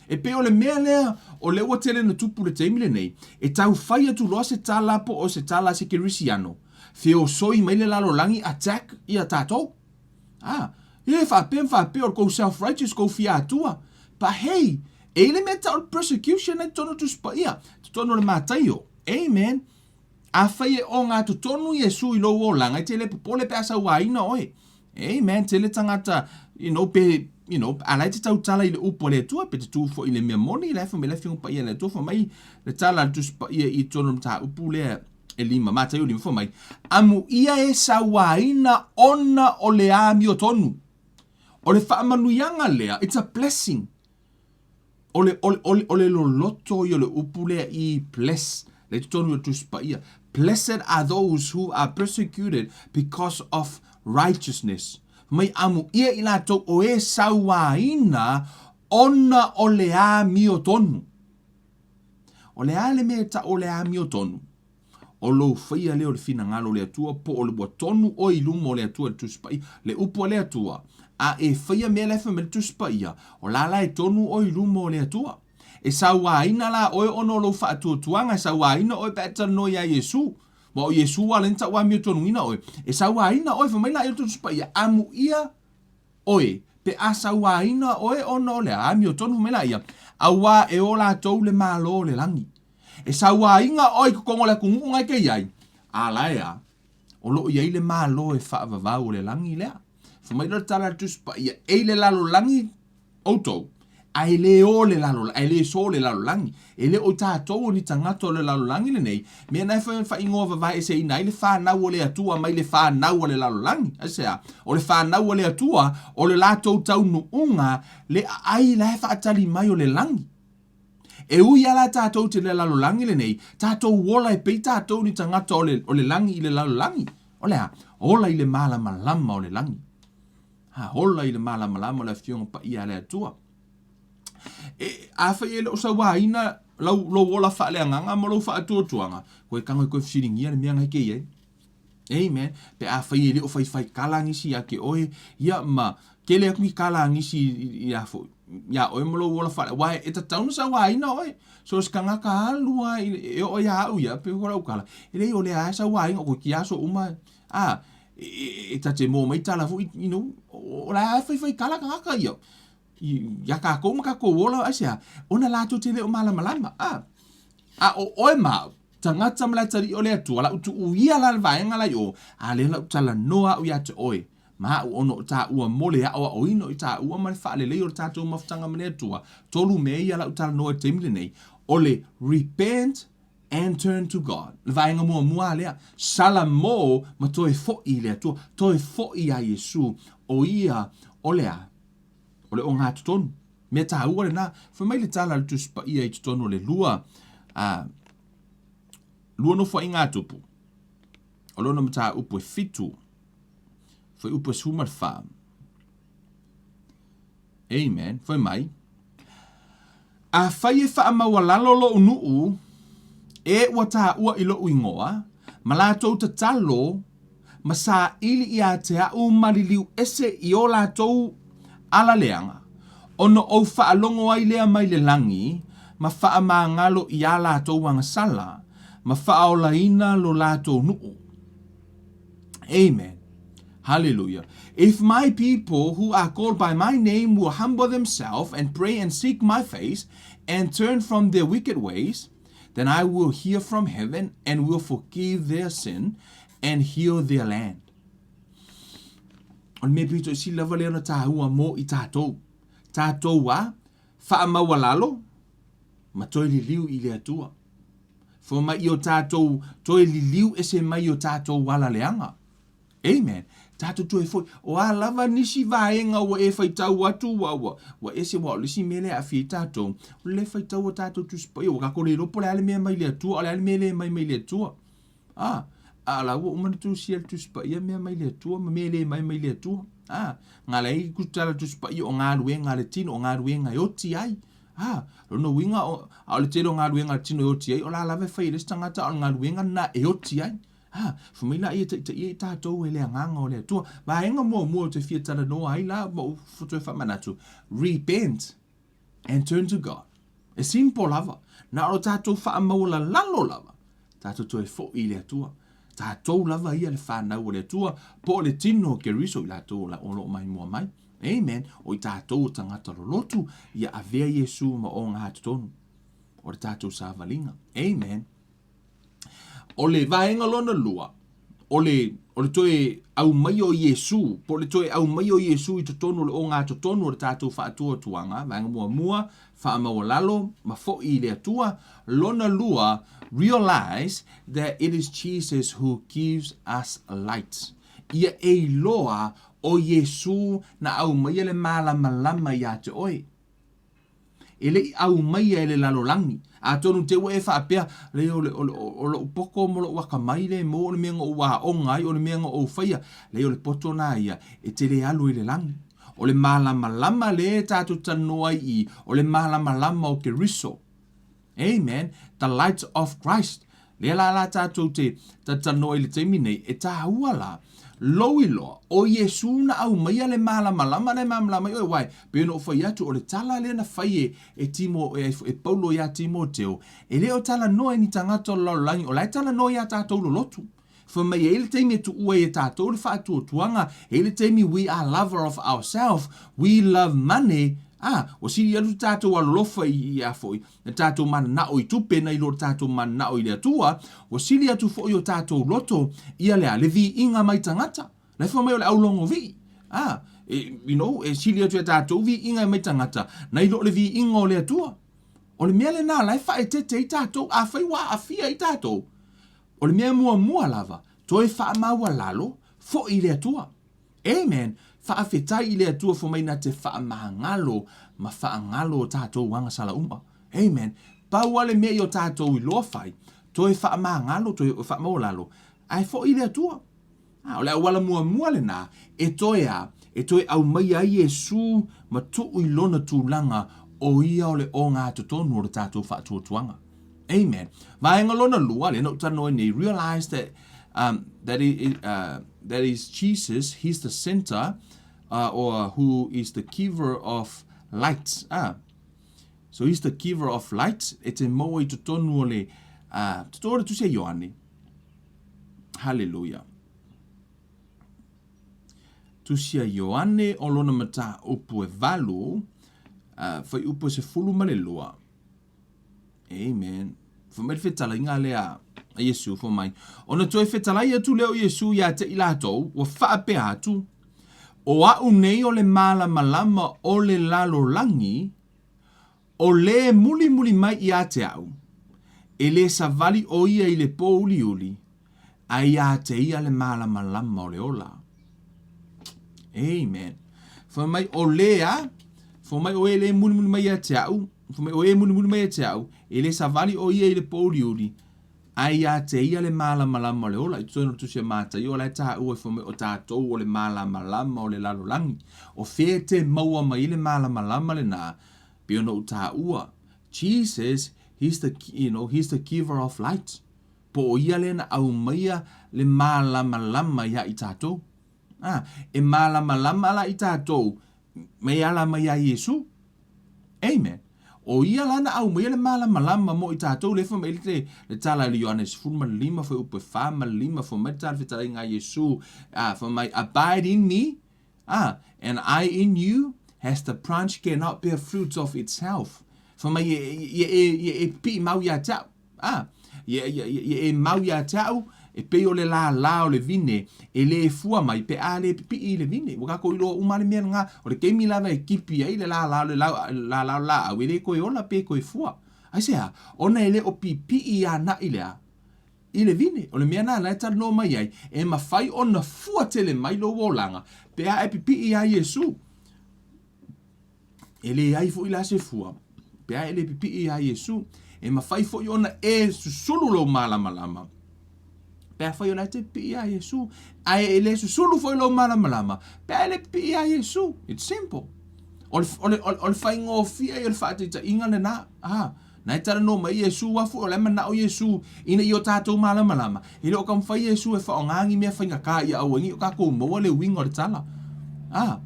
E pei o le mea lea o lea ua tele na tupu i le taimi lenei, e tau fai atu loa se tala po o se tala a se kerisiano, feosoi mai le lalolagi attack ia tatou. Ah, e faapea ma faapea o le kou self righteous, kou fia Atua. But hey, e i ai le mea tau o le persecution ai totonu o Tusi Paia, totonu o le Mataio. Amen. Afai e ogatotonu Iesu i lou olaga, e te le popole pe a sauaina oe. Amen. Tele tagata, you know, pe you know, a la e te tautala i le upu a le Atua, pe te tu foi i le mea moni, la e fai mai le Afioga Paia a le Atua, fai mai le tala a le Tusi Paia i totonu o le mataupu lea e lima, Mataio 5, fai mai, Amuia e sauaina ona o le amiotonu. O le faamanuiaga lea, it's a blessing. O le, o le, o le, o le loloto ia o le upu lea i bless, le totonu o le Tusi Paia. Blessed are those who are persecuted because of righteousness. Mai amuia i latou o e sauaina ona o le amiotonu. O le a le mea e tau o le amiotonu? O lou faia lea o le finagalo o le Atua, po o le ua tonu oe i luma o le Atua i le Tusi Paia, le upu a le Atua, a e faia mea la e fai mai le Tusi Paia, o la la e tonu oe i luma o le Atua. E sauaina la oe ona o lou faatuatuaga, e sauaina oe pe a e talanoa iā Iesu. Aua o Iesu ua ala ai ona tau amiotonuina oe. E sauaina oe, fai mai laia o le Tusi Paia, amuia oe, pe a sauaina oe ona o le amiotonu, fai mai laia, auā e o latou le Malo o le lagi. E sauaina oe i totonu o le atunuu na e te i ai, a la e a? O lo o i ai le Malo e faavavau o le lagi lea. Fai mai loa le tala a le Tusi Paia, e i le lalolagi outou, a e le o le lalo, a e le so le lalolagi. E le o i tatou o ni tagata o le lalolagi lenei, mea na e faaigoa vavae eseina ai le fanau o le Atua mai le fanau a le lalolagi. Aisea? O le fanau a le Atua, o le latou taunuuga le aai la e faatali mai o le lagi. E ui a la tatou te le lalolagi lenei, tatou ola e pei tatou ni tagata o le, o le lagi i le lalolagi. O le a? Ola i le malamalama o le lagi. Ha, ola i le malamalama o le Afioga Paia a le Atua. E, afai e le o sauaina lau, lou ola faaleagaga ma lou faatuatuaga, koe tago e toe fesiligia le mea na e te i ai. Amen. Pe afai e le o faifai kala nisi ia te oe, ia ma tele atu ni kala a nisi ia foi, ia oe ma lou ola faale, aua e tatau ona sauaina oe. So se tagata alu lava e oo ia au ia, pei foi o lau tala, e leai o lea lava e sauaina, o koe aso uma, a, e ta te moa mai tala foi, you know, o la e faifai kala tagata ia, ia tatou ma tatou ola, aisea, ona latou te le o malamalama, a. A o oe ma au, tagata ma le atalii o le Atua, lau tuu ia la le vaega la i o, a lea lau talanoa au ia te oe, ma au ona o taua mo le aoaoina o i taua ma le faalelei o le tatou mafutaga ma le Atua. Tolu mea ia lau talanoa i le taimi lenei, o le repent and turn to God, le vaega muamua a lea, Salamo ma toe foi i le Atua, toe foi iā Iesu, o ia o le a? O le ogatotonu. Mea taua lena. Fai mai le tala a le Tusi Paia i totonu o le lua, a, lua nofoaiga a Tupu, o lona mataupu e fitu, fuaiupu e 14. Amen. Fai mai, Afai e faamaualalo lou nuu, e ua taua i lou igoa, ma latou tatalo, ma saili ia te a'u ma liliu ese i o latou ala leaga, ona ou faalogo ai lea mai le lagi, ma faamagalo iā latou agasala, ma faaolaina lo latou nuu. Amen. Hallelujah. If my people who are called by my name will humble themselves and pray and seek my face and turn from their wicked ways, then I will hear from heaven and will forgive their sin and heal their land. O le mea pito i sili lava lea ona tāua mō i tātou. Tātou a whaamaualalo ma toe liliu i le Atua. Fua mai i o tātou toe liliu ese mai i o tātou ala leaga. Amen. Tātou toe foi. O a lava nisi vaega ua e faitau atu, ua, ua, ua ese, ua o le isi mea lea e aafia ai tātou, o le le faitau o tātou Tusi Paia, ua kākou le iloa po o le a le mea mai le Atua, o le a le mea le mai mai le Atua. A, a la ua uma ona tusia le Tusi Paia mea mai le Atua ma mea le mai mai le Atua. A, ngā lei ku tala Tusi Paia o galuega a le tino, o galuega e oti ai. A, lona uiga, o, a o le tele o galuega a le tino e oti ai, o la lava e fai e le isi tagata, a o le galuega lena e oti ai. A, fai mai la ia taitaia i tatou e le Agaga o le Atua. Vaega muamua ou te fia talanoa ai la ma ou toe faamanatu, repent and turn to God. E simple lava. Na o tatou faamaualalalo lava, tatou toe foi i le Atua. Tatou lava ia le fanau o le Atua, po o le tino o Keriso i latou o lo o maimoa mai. Amen. O i tatou o tagata lolotu, ia avea Iesu ma ogatotonu o le tatou savaliga. Amen. O le vaega lona lua, O le, o le toe aumaia o Iesū, po o le toe aumaia o Iesū i totonu o le ogatotonu o le tatou faatuatuaga, vaega muamua, faamaualalo ma fo'i i le Atua, lona lua, realize that it is Jesus who gives us light. Ia e iloa o Iesū na aumaia le malamalama iā te oe. E le i aumaia e le lalolagi. Atonu te ua e faapea, Leai, o, le, o, le, o lo'u poto ma lo'u akamai lea e maua, o le mea na ou aoga ai, o le mea na ou faia. Leai, o le poto lena ia, e te le alu ai i le lagi. O le malamalama lea e tatou te talanoa ai i i, o le malamalama o Keriso. Amen. The light of Christ. Lea la la tatou te talanoa i le taimi nei, e tāua la, lou iloa, o Iesū na aumaia le malamalama lea e malamalama ai oe, wai, pei ona ou fai atu, o le tala lea na fai e, e, Timo, e, e Paulo iā Timoteo, e le o talanoa i ni tagata o le lalolagi, o la e talanoa iā tatou lolotu. Fai mai e i ai le taimi e tuua ai e tatou le faatuatuaga, e i ai le taimi we are lover of ourself, we love money, a, ua sili atu le tatou alolofa i, i a foi, le tatou mananao i tupe nai lo le tatou mananao i le Atua, ua sili atu foi o tatou loto ia le a, le viiga mai tagata. La e fai mai o le aulogo vii. A, e, you know, e sili atu ia tatou viiga mai tagata nai lo le viiga o le Atua. O le mea lena la e faaeteete ai tatou, afai ua aafia ai tatou, O le mea muamua lava, toe faamaualalo, fo'i i le Atua. Amen! Faafetai i le Atua fai mai na te faamagalo ma faagalo o tatou agasala uma. Amen! Pau a le mea i o tatou iloa fai, toe faamagalo, toe faamaualalo, ae fo'i i le Atua. A, o le auala muamua lena e toe a, e toe aumaia ai Iesu ma tuu i lona tulaga o ia o le ogatotonu o le tatou faatuatuaga. Amen. Vaega lona lua, lea na ou talanoa ai nei, realize that, um, that, it, that is Jesus, he's the center, or who is the giver of light. Ah. So he's the giver of light, e te maua i totonu o le, totonu o le tusi a Ioane. Haleluia. Tusi a Ioane o lona mataupu e valu, fuaiupu e 12. Amen. Fai mai le fetalaiga lea a Iesu, fai mai, ona toe fetalai atu lea o Iesu iā te i latou, ua faapea atu, o a'u nei o le malamalama o le lalolagi, O lē mulimuli mai iā te a'u, e lē savali ʻo ia i le pōuliuli, a iā te ia le malamalama o le ola. Amen. Fai mai, o lē a, fai mai o e lē mulimuli mai iā te a'u, fai mai o e mulimuli mai iā te a'u, e lē savali ʻo ia i le pōuliuli, a iā te ia le malamalama o le ola. I totonu o le Tusi a Mataio, o la e tāua e fai mai o tātou o le malamalama o le lalolagi. O fea e te maua mai ai le malamalama lenā? Pei ona ou tāua, Jesus, he's the, you know, he's the giver of light. Po o ia lea na aumaia le malamalama iā i tātou. Ah, e malamalama la i tātou, mai ala mai iā Iesu. Amen. O ia la na aumaia le malamalama mo i tātou, le fai mai le, le tala i le Ioane 15, fuaiupu e 4 ma le 5, fai mai le tala fetalaiga a Iesu, ah, fai mai, abide in me, Ah, and I in you, as the branch cannot bear fruits of itself. Fai mai, ia, ia, e, ia e pipiʻi mau iā te a'u. Ah, ia, ia, ia, ia e mau iā te a'u, e pei o le lālā o le vine, e lē fua mai pe a lē pipiʻi i le vine. Ua kākou iloa uma le mea lena, o le taimi lava e kipi ai le lālā o le lau, lālā o le lāʻau, e lē toe ola pe toe fua. Aisea? Ona e le o pipiʻi anaʻi le a? I le vine, o le mea lena la e talanoa mai ai, e mafai ona fua tele mai lou olaga pe a e pipiʻi iā Iesū. E leai foi la se fua pe a e le pipiʻi iā Iesū. E mafai foi ona e susulu lou malamalama pe afai o la e te pipiʻi iā Iesū. Ae e le susulu foi lou malamalama pe a e le pipiʻi iā Iesū. It's simple. O le, o le, o le faigofie ia o le faataitaiga lenā. Ah, Na e talanoa mai Iesū afu o la e manaʻo Iesū ina ia o tātou malamalama. E le o taumafai Iesū e faaaoga ni mea faigata ia aua nei o tātou maua le uiga o le tala. A,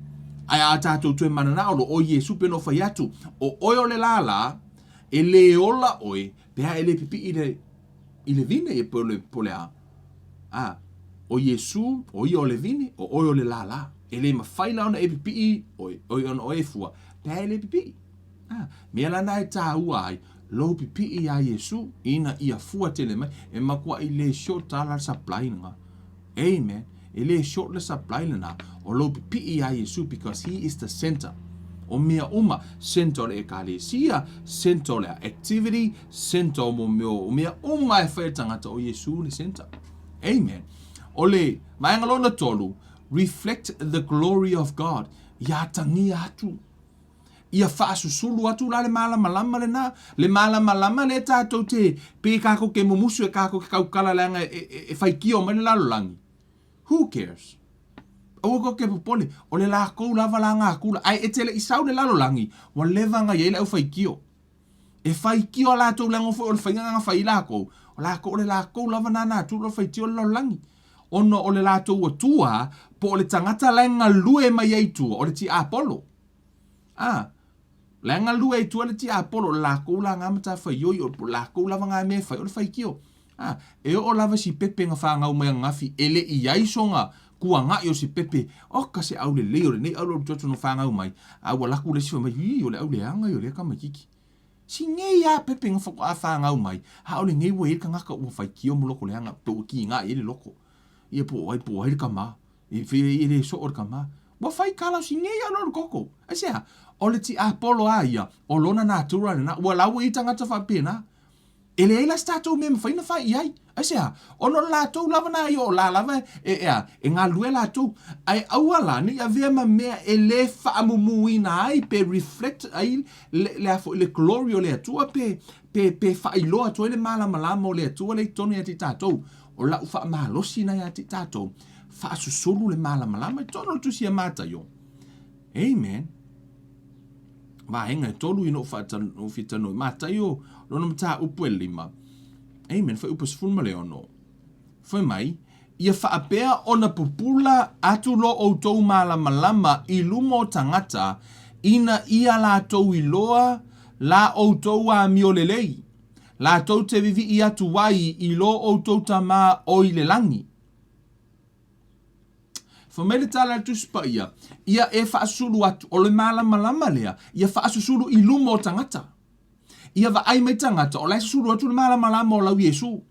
ae a tātou toe mananao loa, o Iesū pei ona ou fai atu, o oe o le lālā, e lē ola oe pe a e lē pipiʻi i le, i le vine, ia po le, po le a. A, o Iesū, o ia o le vine, o oe o le lālā. E lē mafai la ona e pipiʻi oe, oi ona oe e fua, pe a e lē pipiʻi. A, mea la na e tāua ai, lou pipiʻi iā Iesū, ina ia fua tele mai, e makuaʻi le short a la le supply lena. Amen. E le short le supply lena o lou pipii iā Iesu because he is the center. O mea uma, center o le ekalesia, center o le activity, center o mo mea, o mea uma e fai e le tagata o Iesu le center. Amen. O le vaega lona tolu, reflect the glory of God. Ia atagia atu. Ia faasusulu atu la le malamalama lena, le malamalama lea tatou te, pe kakou ke mumusu e kakou ke kaukala leaga e, e, e faitio mai le lalolagi. Who cares? Aua kou ke popole, o le lakou lava la gakula, ae e te le i sau le lalolagi, ua leva ona i ai le aufaitio. E faitio a latou leaga foi o le faiga na fai ai lakou, o lakou o le lakou lava na natura o le faitio o le lalolagi. Ona o le latou atua, po o le tagata la e galue mai ai i tua, o le tiapolo. A, la e galue ai i tua le tiapolo, o le lakou la na matafaioi, o le lakou lava na mea e fai, o le faitio. A, e oo lava si pepe na fanau mai ananafi, e le i ai sona kuanaʻi o si pepe, oka se aulelei o lenei aulu alu na fanau mai, a ua laku le isi fai mai, ii, o le auleaga ia o lea tamaititi. Si nei a pepe na faatoa fanau mai, a o lenei ua i ai le kanaka ua faitio ma loko leaga, pe ua kiga i ai le loko. Ia po o ai, po o ai le kama. E e le soo le kama. Ua fai kala o si nei alu alu koko. Aisea? O le tiapolo a ia, o lona natura lena, ua lau i tagata faapena. E leai la se tatou mea e mafai ona fai i ai. Aisea? Ona o le latou lava na ia o la lava e, e, a, e galulue latou. Ae aua la ne i avea ma mea e le faamumuina ai pe reflect ai le, le, a foi, le glory o le Atua pe, pe, pe faailoa atu ai le malamalama o le Atua lea i totonu ia te i tatou. O lau faamalosi na ia te i tatou, faasusulu le malamalama i totonu o le Tusi a Mataio. Amen. Vaega e tolu ina ua fia talanoa i Mataio lona mataupu e lima. Amen. Fuaiupu 16. Fai mai, ia faapea ona pupula atu lo outou malamalama i luma o tagata, ina ia latou iloa la outou amio lelei, latou te vivii atu ai i lo outou Tama o i le lagi. Fai mai le tala a le Tusi Paia, ia e faasusulu atu, o le malamalama lea, ia faasusulu i luma o tagata. Ia vaai mai tagata, o la e susulu atu le malamalama o lau Iesu.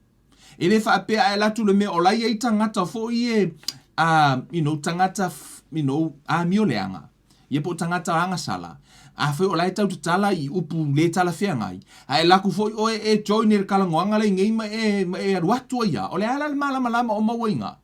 E le faapea a e alu atu le mea o la e i ai tagata foi e, uh, you know, tagata, you know, amio leaga. Ia po o tagata agasala. Afai o la e tau tatala i upu le talafeagai, a e laku foi oe e join i le kalagoaga lea i nei ma e, ma e alu atu ai ia, o le a la le malamalama o maua i ga?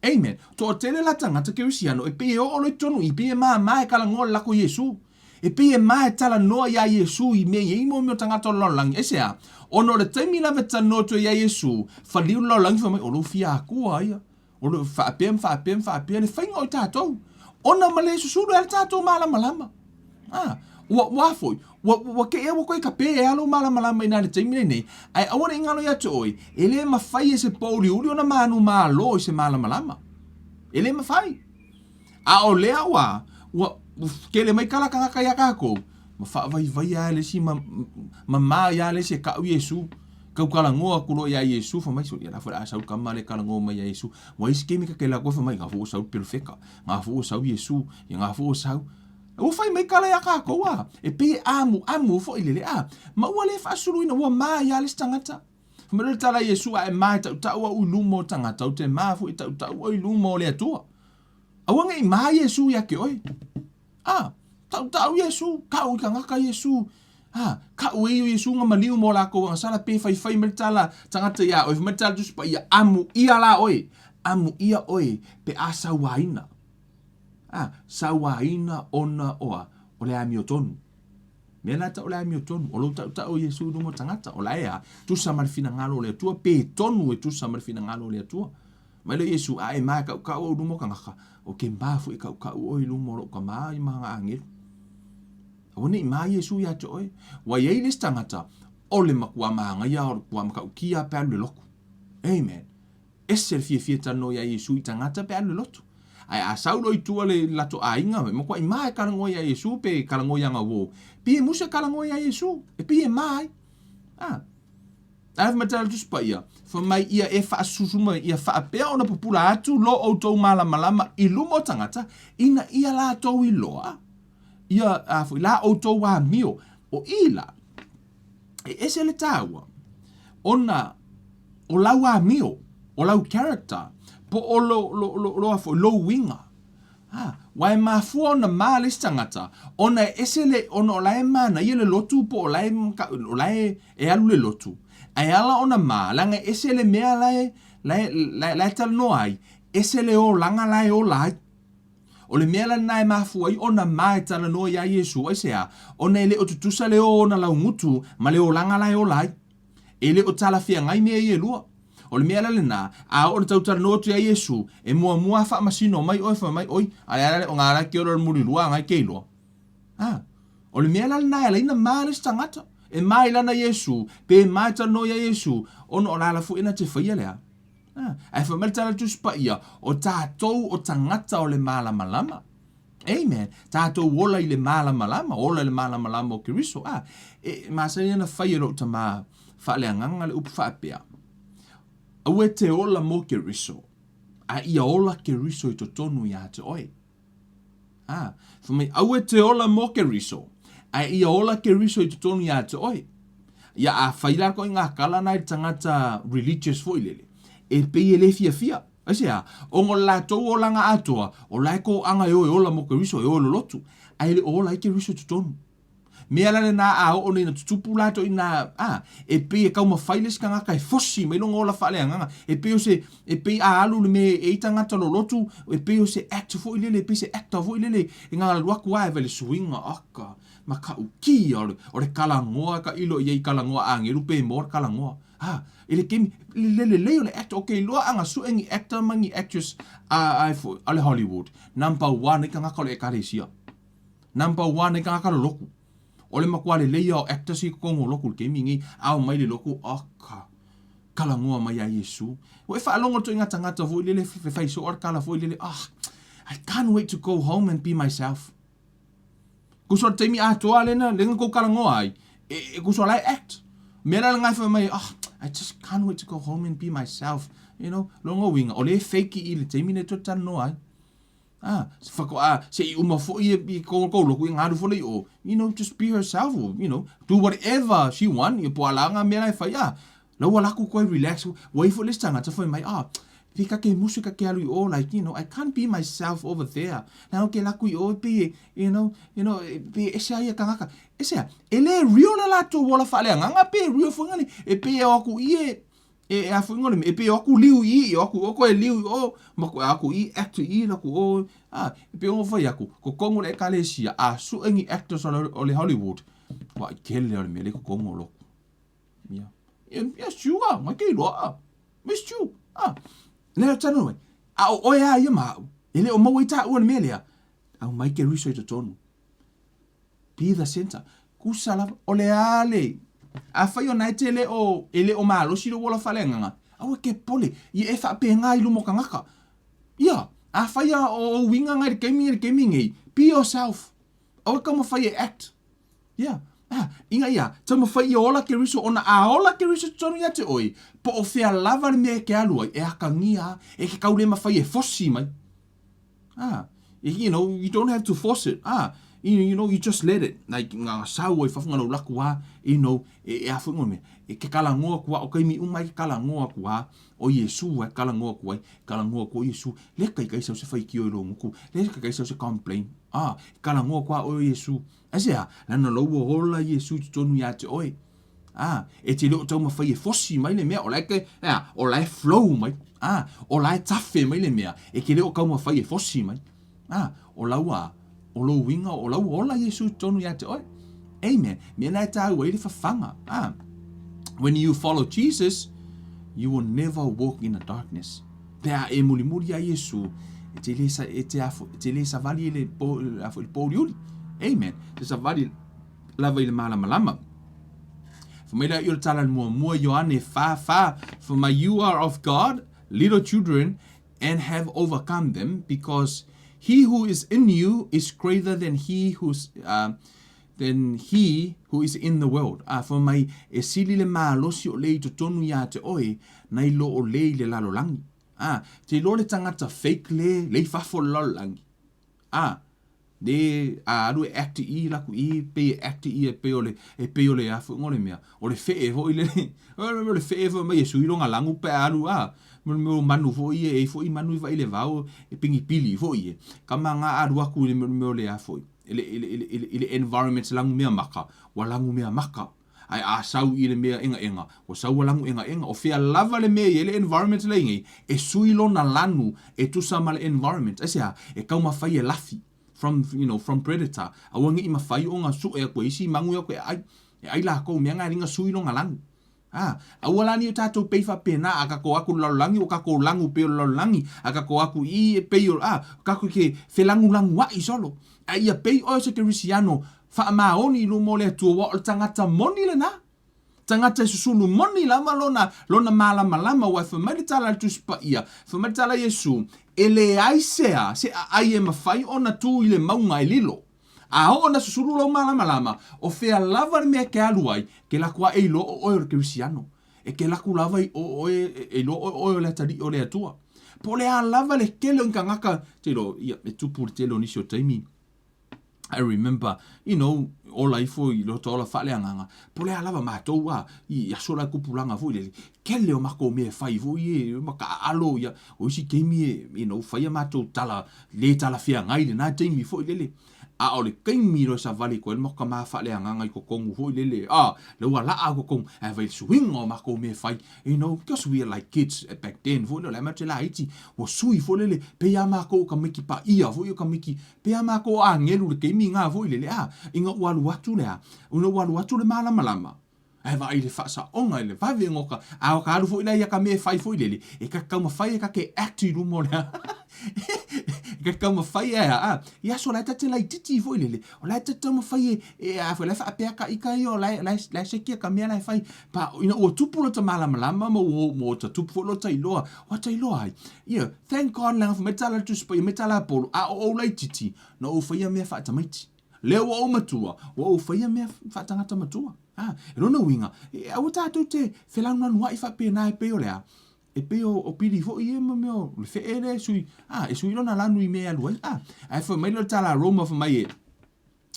Amen. Toatele la tagata Kerisiano e pei e oo loa i totonu i, pei e māmā e kalagoa le lako Iesu. E pei e mā e talanoa iā Iesu i mea i ai mo mea o tagata o le lalolagi. Aisea? Ona o le taimi lava e talanoa atu ai iā Iesu, whaliu le lalolagi fai mai, o lou fia akua ia. O lo faapea ma faapea ma faapea le faiga o i tatou. Ona ma le susulu e le tatou malamalama. Ah, ua, ua foi, ua, ua ke ea ua koe ka pē e alo malamalama i nā le taimi lenei, ae aua ne i ngalo ia te oe, e le mawhai e se pōuliuli ona manu malo i se malamalama. E le mawhai. A o lea ua, ua, ua kele mai kala kangaka iā kākou, ma faavaivaia ai le isi ma, ma mā iā le isi e kaʻu Iesū. Kaukalagoa aku loa iā Iesū, fai mai, soli, ia la foi le a sau le kama lea e kalagoa mai iā Iesū. Ua i se taimi ka kele aku ai fai mai, ngā foi ua sau le pelofeka, ngā foi ua sau Iesū, ia ngā foi ua sau. Ua fai mai kala iā kākou a, e pei e amuamu foi lele a, ma ua le faasuluina, ua mā iā le isi tagata. Fai mai loa le tala a Iesū, a e mā e tautau au i luma o tagata, ou te mā foi e tautau au i luma o le Atua. Aua ne i mā Iesū iā te oe. A, tautau Iesū, kau i kangaka Iesū. A, kau e ia o Iesū nga maliu mo lakou agasala pe faifai mai le tala tagata iā oe, fai mai le tala Tusi Paia, amuia la oe, amuia oe pe a sauaina. A, sauaina ona oa, o le amiotonu. Mea la tau o le amiotonu, o lou tautau o Iesū i luma o tagata, o la e a, tusa ma le finagalo o le Atua, pe tonu e tusa ma le finagalo o le Atua. Mai loa Iesu, A e ma e kaʻukaʻu au i luma o kangaka, o ke ma foi e kaʻukaʻu oe i luma o loʻu kama i ma nga agelu. Aua ne i ma Iesu ia te oe. Ua iai le isi tagata, o le makua māgaia o le kua makaʻukia pe alu le loku. Amen. Ese le fiafia talanoa iā Iesu i tagata pe alu le lotu. Ae a sau loa i tua le latou aiga, e makuaʻi ma e kalagoa iā Iesu pe kalagoa iā ngauō. Pei e musu e kalagoa iā Iesu, e pei e ma ai. Ah. Ae fai mai tala Tusi Paia, fai mai ia e faasusu mai, ia faapea ona pupula atu lo outou malamalama i luma o tagata, ina ia latou iloa, ia a foi la outou amio. O i la, e ese le tāua, ona o lau amio, o lau character, Po o lo, lo, lo, lo a foi, lou uiga. A, ua e mafua ona ma le isi tagata, ona e ese le, ona o la e manaia le lotu po o la e, o la e, e alu le lotu. Ae ala ona ma, leaga e ese le mea la e, la e, la, la e talanoa ai, ese le olaga la e ola ai. O le mea la lena e mafua ai ona ma e talanoa iā Iesu, aisea? Ona e le o tutusa le o ona laugutu ma le olaga la e ola ai. E le o talafeagai mea ia e lua. O le mea la lena, a oo ina tau talanoa atu iā Iesu, e muamua a faamasino mai oe fai mai, Oi, a le a la le o ngā la ke ola le mulilua a ngai ke iloa. A, o le mea la lena e ala ai ona ma le isi tagata. E ma i lana Iesu, pe ma e talanoa iā Iesu, ona o la la foi na te faia le a. A, ae fai mai le tala a le Tusi Paia, o tatou o tagata o le malamalama. Amen. Tatou ola i le malamalama, ola i le malamalama o Keriso. A, e masani ana fai e lou tama faaleagaga le upu faapea, Aua e te ola mo Keriso, a ia ola Keriso i totonu iā te oe. Ā, fai mai, aua e te ola mō Keriso, a ia ola Keriso i totonu iā te oe. Ia, a whai la koe ngā kala nā i le tangata religious foi lele, e pei e le fiafia. Aisea, o ngo latou olanga atoa, o la e kōʻanga e oe ola mō Keriso, e oe lolotu, a e le o ola ai Keriso i totonu. Mea la lena a oo nei na tutupu latou ina, a, e pei e taumafai le isi tagata e fosi mai lona ola faaleagaga, e pei o se, e pei a alu le mea e i tagata lolotu, e pei o se act foi lele, e pei se actor foi lele e alu atu a e vaai le suiga, aka, matautia o le, o le kalagoa ka ilo i ai kalagoa agelu pe moa le kalagoa. A, i le taimi, le lelei o le actor, okay, iloa a na sue ni actor ma ni actress a, a, a le Hollywood, number one ai tagata o le ekalesia. Number one ai tagata loloku. O le matua lelei ia o actors i totonu o loku i le taimi nei, ao mai le loku, oka, kalagoa mai ia Iesu. Ua e faalogo atu i nga tagata foi lele e fai soo le kala foi lele, ah, I can't wait to go home and be myself. Kusa o le taimi atoa lena, lena kou kalagoa ai, e, e kusa o la e act. Mea la lengai fai mai, ah, I just can't wait to go home and be myself. You know, longa uiga, o le fake i le taimi le toe talanoa ai. Ah, se whako, ah, se i uma foi e, i kou, kou loku, i ngaru fole i o, you know, just be herself, or, you know, do whatever she want, i po ala nga mea lai whai, ah, lau ala ku koe relax, wai fo le tangata fai mai, ah, pe ka ke musu ka ke alu i o, like, you know, I can't be myself over there. Na ke laku i o, pe, you know, pe ese ai kangaka. Ese a, e le real la latou ola whaaleagaga, pe real fo ngani, e pe o aku i e, E e afu ingoa le e pei o aku liu i i o aku o koe liu i o ma koe aku i act i la ku o a e pei o fai aku ko kongo le ekalesia a sue ni actors o le, o le Hollywood wa i kele o le mele ko kongo loku ia ia ia sure ma ke loa miss you a le tanu mai a o oe a ia ma e le o maua i ta ua le mea lea au mai ke research tonu Be the center. Kusa lava, o le a le. Afai ona e te le o, e le o malosi lou ola faaleagaga, aua ke pole, ia e faapena i luma o tagata. Ia, afai a o ou uiga ngai le taimi nei le taimi nei, be yourself. Aua e taumafai e act. Ia, ah, ina ia, taumafai ia ola Keriso, ona a ola Keriso totonu ia te oe, po o fea lava le mea e te alu ai, e atagia a, e te tau le mafai e fosi mai. Ah, you know, you don't have to force it. Ah, you know, you just let it. Like, ngā sau ai fafo ngā laku a, you know, e, e afu ingoa mea. E ke kala ngoa kua, o kaimi uma e ke kala ngoa kua, o Iesu e kala ngoa kua, kala ngoa kua Iesu, le kai kai sau se whai ki oi longuku, le kai kai sau se complain. Ah, kala ngoa kua o Iesu. Aisea, lana loua hola Iesu i totonu ia te oe. A, e te le o taumafai e fosi mai le mea, o la e ke, ea, o la e flow mai. A, o la e tafe mai le mea, e te le o taumafai e fosi mai. A, o lau a, o lou uiga, o lau ola Iesu i totonu ia te oe. Amen. Mea na e tāua i le fafaga. A, when you follow Jesus, you will never walk in the darkness. Pe a e mulimuli a Iesu, e te le, e te, afo, e te le savali e le, po, afo, i le pōuliuli. Amen. Te savali lava i le malamalama. Fai mai lea i o le tala le muamua Ioane 4:4, fai mai you are of God, little children, and have overcome them, because he who is in you is greater than he who's, than he who is in the world. A fai mai e sili le malosi o le i totonu iā te oe, nai lo o le i le lalolagi. A, te iloa le tagata fake le, le i fafo o le lalolagi. A, Le a alu e act i laku i pei e act i e pei o le e pei o le a foi o le mea o le fee foi le o le fee foi mai e sui lona lagu pe a alu a mo le mea o manu foi ia e foi manu i vai le vao e pigipili foi e kama nga alu aku i le mea o le a foi i le, i le, i le, i le environment lagu mea maka ua lagu mea maka ae a sau i le mea egaega ua sau ua lagu egaega o fea lava le mea i ai le environment le i nei e sui lona lanu e tusa ma le environment aisea e taumafai e lafi from you know from predator aua nei mafai ona sue atu e isi manu ia e ai e ai lakou mea na e linga sui lona lanu a aua la ni o tatou pei faapena a tatou atu le lalolagi o tatou lagu pei o le lalolagi a tatou atu i e pei o a tatou ke felagulaguaʻi solo a ia pei oe o se kerisiano faamaoni i luma o le Atua ua o le tagata moni lena tagata e susulu moni lava lona lona malamalama ua e fai mai le tala a le Tusi Paia fai mai le tala a Iesu e leai se a se aai e mafai ona tu i le mauga e lilo a oo na susulu lou malamalama o fea lava le mea e ke alu ai ke lako aʻe iloa o oe o le Kerisiano e ke laku lava i o oe e iloa o oe o le atalii o le Atua po o le a lava le tele o ni tagata te iloa ia e tupu le tele o nisi o taimi I remember, you know, ola ifo i lota ola faaleagaga, po o le a lava matou a, i aso la e kupulaga foi lele, kele o makou mea e fai foi e, ma taaalo ia, o isi taimi e, you know, fai a matou tala le talafeagai i lena taimi foi lele. A o le taimi loa e savali atu ai le matou tama faaleagaga i totonu foi lele, a, lea ua laa au totonu, ae vaai i le suiga o matou mea e fai, you know, because we are like kids back then foi lele, o la e matou te laiti, ua sui foi lele, pei lava matou o tamaiti paia foi o tamaiti Pei a mākou o āngelu le keimi ngā foi lele, a, ina ua alu atu le a, ina ua alu atu le malamalama, ae vaai i le faasaoga i le vave o ka, a o ka alu foi la ia ka mea e fai foi lele, e ka taumafai e ka ke act i luma o le a, e ka taumafai e a, a, i aso la e tate laititi foi lele, o la e tate taumafai e, e a foi la e faapea ka ika ia o la e, la e, la e sekia ka mea la e fai, pa, ina ua tupu lota malamalama ma ua, ua ota tupu foi lota iloa, ua ta iloa ai, ia, Thank God leaga fai mai tala le Tusi Paia mai tala a Polo, a o ou laititi, na ou faia mea faatamaiti. Lea ua ou matua, ua ou faia mea faatangata matua. A, e lona uiga, e aua tatou te felanulanuaʻi faapena e pei o le a, e pei o, o pili foi ia ma mea o le fee lea e sui, a, e sui lona lanu i mea e alu ai. A, ae fai mai lea o le tala a Roma fai mai e,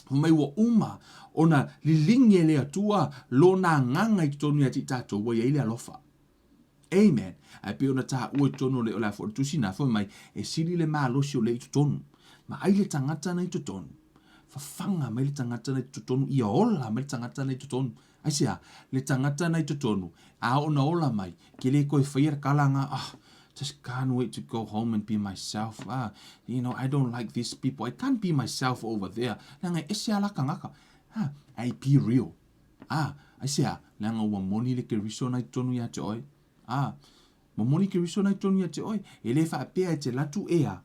fai mai ua uma ona liligi e le Atua lona agaga i totonu ia te i tatou ua i ai le alofa. Amen. Ae pei ona taua i totonu o le, o le a foi o le tusi na, fai mai, e sili le malosi o lea i totonu. Ma ai le tagata na i totonu. Fafaga mai le tagata na i totonu, ia ola mai le tagata na i totonu. Aisea? Le tagata na i totonu, a ona ola mai, ke le koe whaia le kalanga, ah, just can't wait to go home and be myself. Ah, you know, I don't like these people. I can't be myself over there. Leaga e ese ala kangaka. Ah, I be real. A, aisea, leaga ua moni le Keriso na i totonu ia te oe. A, ua moni Keriso na i totonu ia te oe. E le faapea e te latu ea,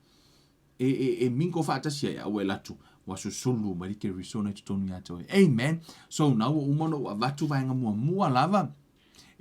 e, e, e mingo faatasi ai, a ua e latu, ua susulu mai le Keriso na i totonu ia te oe. Amen. So, na ua uma ona ou avatu vaega muamua lava,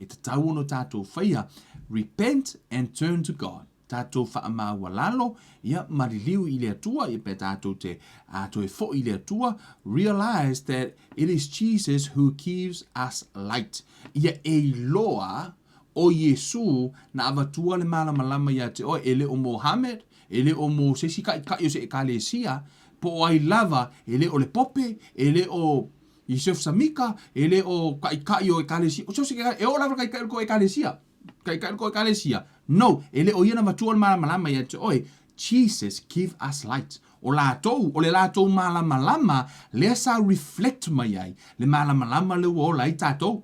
e tatau ona tatou faia, repent and turn to God. Tatou faamaualalo, ia, maliliu i le Atua, ia, pe tatou te a, toe foi i le Atua, realize that it is Jesus who gives us light. Ia e iloa o Iesu na avatua le malamalama ia te oe, e le o Mohammed, e le o mo se isi taitai o se ekalesia, po o ai lava, e le o le Pope, e le o Yusuf Samika, e le o taitai o ekalesia, o so se e oo lava le taitai o le tou ekalesia. Taitai ko ekalesia. No, e le o ia na matua o le malamalama ia te oe. Jesus give us light. O latou, o le latou malamalama lea sa reflect mai ai le malamalama lea ua ola ai tatou.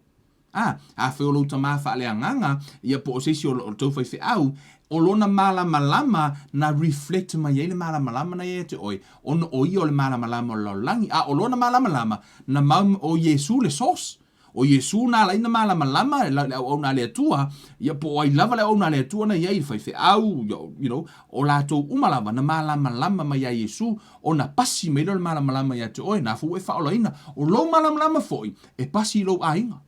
A, afai o lou tama faaleagaga, ia po o se isi o lo tou faifeau, o lona malamalama na reflect mai ai le malamalama na ia te oe, ona o ia o le malamalama o le lalolagi, a o lona malamalama na mau o Iesu le source. ʻO Iesū na ala ai na malamalama le auauna a le Atua, ia po o ai lava le auauna a le Atua na i ai, le faifeau, you know, o latou uma lava na malamalama mai iā Iesū, ona pasi mai lea o le malamalama ia te oe, na foi ua e faaolaina. O lou malamalama foi, e pasi i lou aiga.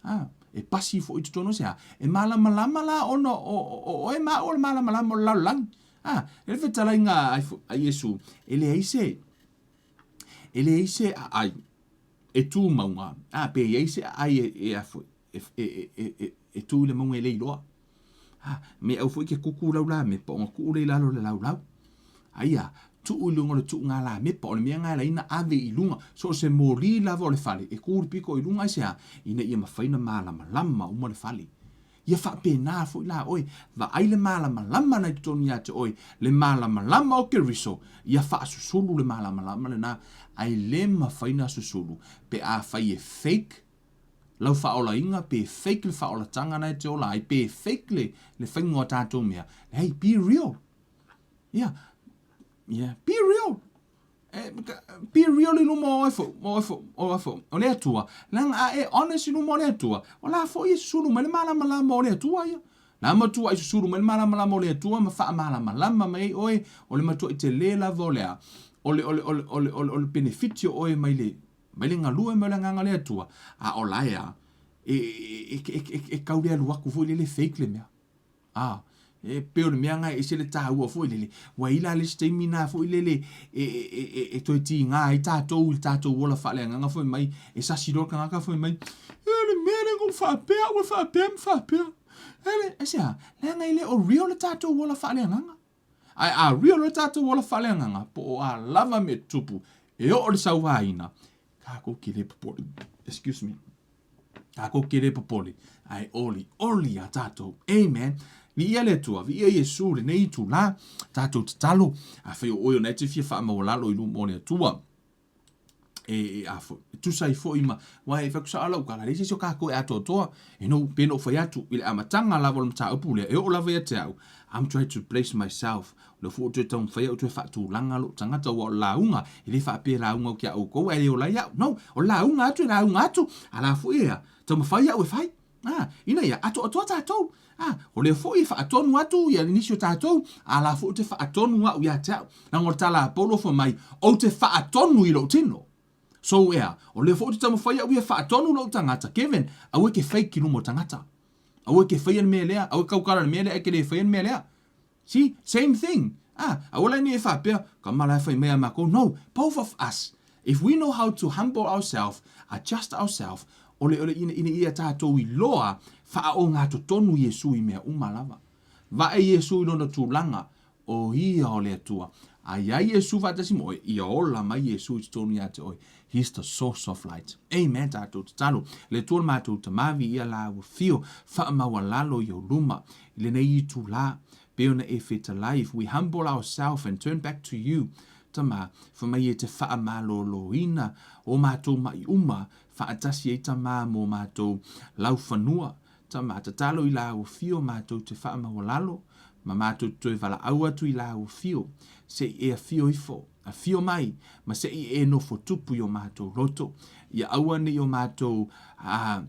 A, e pasi foi i totonu o se a? E malamalama la ona o, o oe ma au o le malamalama o le lalolagi. A, e le fetalaiga a Iesū, e leai se, e leai se aai e tū mauga, ā, pe i ai se aai e, e, e, e, e, e, e tū i le mauga e le iloa. Ā, me au foi ke kuku lau la me pa ona kuu le i lalo le laulau. Aia, Tuu i luga o le tuugalamepa, o le mea lena e ala ai ona ave i luga, so o se moli lava o le fale, e tu i le pito i luga, aisea? Ina ia mafai ona malamalama uma le fale. Ia faapena foi la oe, vaai le malamalama na i totonu ia te oe, le malamalama o Keriso, ia faasusulu le malamalama lena, ae le mafai ona susulu pe afai e fake lau faaolaina pe fake le faaolataga na e te ola ai, pe fake le, le faiga o tatou mea. Hey, be real. Yeah. Yeah, be real. E, be real i luma o oe fo, o oe fo, o oe fo, o le Atua. Leaga a e honest i luma o le Atua, o la foi e susulu mai le malamalama o le Atua ia. La matua i susulu mai le malamalama o le Atua ma faamalamalama mai ai oe, o le matuai tele lava o le a, o le, o le, o le, o le, o le, o le penefiti o oe mai le, mai le galue mai o le agaga o le Atua, a o la e a, e, e, e, e, e tau le alu atu foi lele fake le mea. A, e pei o le mea lena e ese le taua foi lele. Ua i ai la le isi taimi na foi lele e, e, e, e, e toe tiga ai tatou i le tatou ola faaleagaga foi mai, e sasi loa le tagata foi mai, e le mea lea na ou faapea au e faapea ma faapea. E le, aisea, leaga e le o real le tatou ola faaleagaga. Ae a real le tatou ola faaleagaga, po o a lava mea tutupu, e oo i le sauaina, tatou te le popole. Excuse me. Tatou te le popole, ae olioli iā tatou. Amen. Viia le Atua, viia Iesu i lenei itulā, tatou tatalo, afai o oe o na e te fia faamaualalo i luma o le Atua, e, e, a foi, e tusa ai foi ma, aua e fai atu sao lau tala, leai se isi o tatou e atoatoa, e no, pei ona ou fai atu, i le amataga lava o le mataupu lea, e oo lava ia te au, I'm trying to place myself, o lea foi ua toe taumafai au e toe faatulaga lou tagata, aua o le lauga, e le faapea e lauga atu ia outou ae le ola ai au, no, o le lauga atu e lauga atu, a la foi e a, taumafai au e fai. A, ina ia atoatoa tatou. A, o lea foi e faatonu atu ia nisi o tatou, a la foi ou te faatonu au ia te au. Leaga o le tala a Paulo fai mai, ou te faatonu i lou tino. So ea, o lea foi ou te taumafai au ia faatonu lou tagata, Kevin, aua e te fake i luma o tagata. Aua e te faia le mea lea, aua e tautala i le mea lea ae te le faia le mea lea. See, same thing. Ah, aua la ne i faapea, kama la e fai mai a makou. No, both of us. If we know how to humble ourself, adjust ourself, o le, o le ina, ina ia tatou iloa faaogatotonu Iesu i mea uma lava. Vae Iesu i lona tulaga, o ia o le Atua. A i ai Iesu faatasi ma oe, ia ola mai Iesu i totonu ia te oe. He is the source of light. Amen, tatou tatalo. Le Atua le matou Tama, viia la ua fio, faamaualalo i ou luma. I lenei itulā, pei ona e fetalai, if we humble ourself and turn back to you, Tama, fai mai e te faamaloloina o matou maʻi uma, faatasi ai Tama mō matou laufanua. Tama, tatalo i la ua fio matou te faamaualalo, ma matou te toe valaau atu i la ua fio, se i e afio ifo, afio mai, ma se i e nofo tupu i o matou loto, ia aua ne i o matou, a,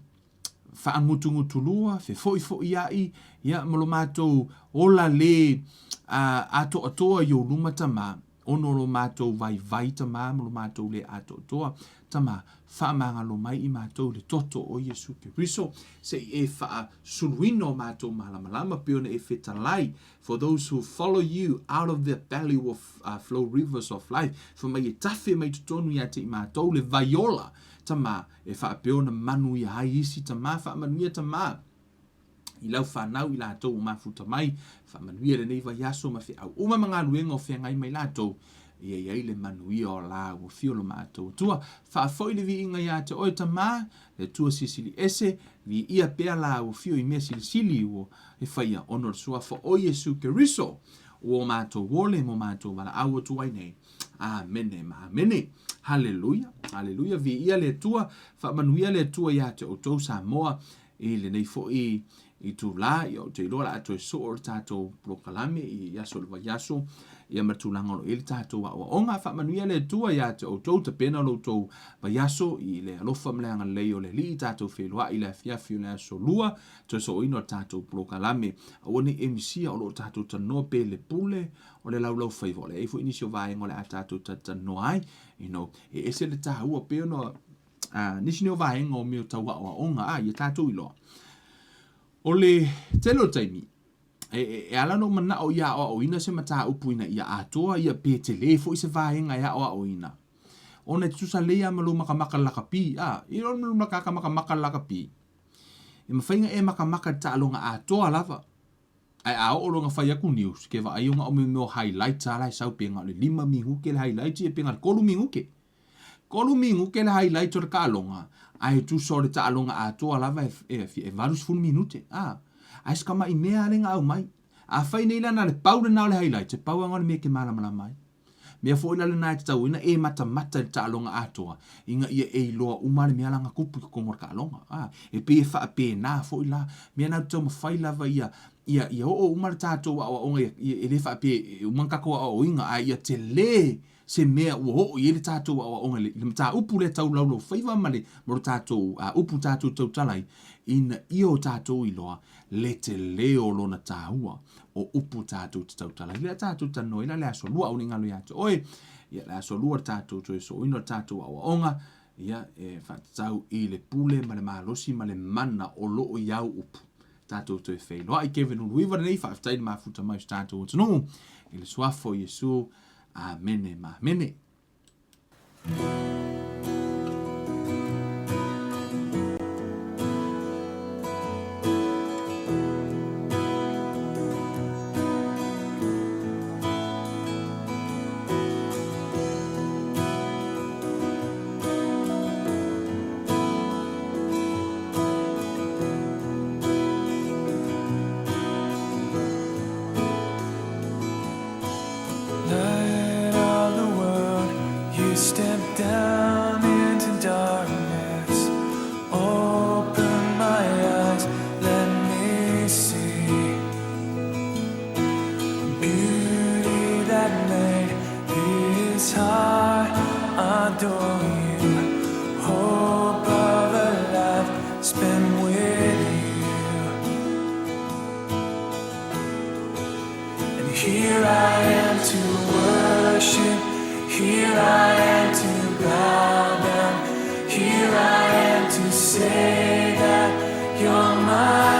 faangutugutulua, fefoifoiaʻi, ia, ma lo matou ola lē atoatoa i ou luma Tama, ona o lo matou vaivai Tama ma lo matou lē atoatoa, Tama, faamagalo mai i matou i le toto o Iesu Keriso, se i e faasuluina o matou malamalama pei ona e fetalai, For those who follow you, out of their belly will flow rivers of life. Fai mai e tafe mai totonu ia te i matou le vaiola, Tama, E faapea ona manuia ai isi tama, faamanuia tama i lau fanau i latou ua mafuta mai, faamanuia lenei vaiaso ma feau uma ma galuega o feagai mai latou, ia i ai le manuia o la ua fio lo matou Atua. Faafoi le viiga ia te oe tama, le Atua silisili ese, viia pea la ua fio i mea silisili ua e faia ona o le suafa o Iesu Keriso ua o matou ole mo matou valaau atu ai nei. Amene ma amene. Haleluia, haleluia, viia le Atua, faamanuia le Atua ia te outou Samoa i lenei foi itulā, ia ou te iloa o le a toe soo le tatou polokalame i aso o le vaiaso, ia ma le tulaga o lo o i ai le tatou aoaoga. Faamanuia le Atua ia te outou, tapena lo outou vaiaso i le alofa ma le agalelei o le Alii, tatou feiloai i le afiafi o le aso Lua, toe sooina o le tatou polokalame. Aua ne i e misia o lo o tatou talanoa pe le pule o le laulaufaiva, o le ai foi nisi o vaega o le a tatou talatalanoa ai, you know, e ese le taua pei ona nisi nei o vaega o mea o tau aoaoga, a ia tatou iloa. O le tele o taimi, e, e, e ala ona ou manao ia aoaoina se mataupu ina ia atoa ia pe tele foi se vaega e aoaoina. Ona e tutusa lelei lava ma lou makamaka lakapi, a, i lou makamaka lakapi, e mafai ona e makamaka i le taaloga atoa lava. Ae a oo loa ina fai atu news, ke vaai ona o mea o highlights lava la e sau pe na o le lima minute le highlights ia pe na o le tolu minute. Tolu minute le highlights o le taaloga, ae tusa o le taaloga atoa lava e, e, e 80 minute. A, ae si tamai mea lava lea na aumai. Afai nei la na o le pau lena o le highlights, e pau lava na o le mea e te malamalama ai. Mea foi la lena e tatau ai ona e matamata i le taaloga atoa ina ia e iloa uma le mea la na tupu i totonu o le taaloga. A, e pei e faapena foi la. Mea na ou te taumafai lava ia ia ia oo uma le tatou aoaoga ia, ia e le faapea e uma le tatou aoaoina ae ia tele se mea ua oo i ai le tatou aoaoga i le, i le mataupu lea tau laulaufaiva ma le ma lo tatou uh, upu tatou tautala ai ina ia o tatou iloa le tele o lona taua o upu tatou te tautala ai. Lea tatou talanoa ai la le aso lua, aua ne i galo ia te oe. Ia, le aso lua le tatou toe sooina o le tatou aoaoga, ia, e faatatau i le pule ma le malosi ma le mana o lo o i au upu. Tatou toe feiloai. Kevin Uluiva lenei, faafetai i le mafuta mai o si tatou atunuu. I le suafa o Iesu, amene ma amene. Light of the world, you step down into darkness. Open my eyes, let me see beauty that made this heart adore you. Hope of a life spent with you. And here I am to worship, here I am to bow down, here I am to say that you're my.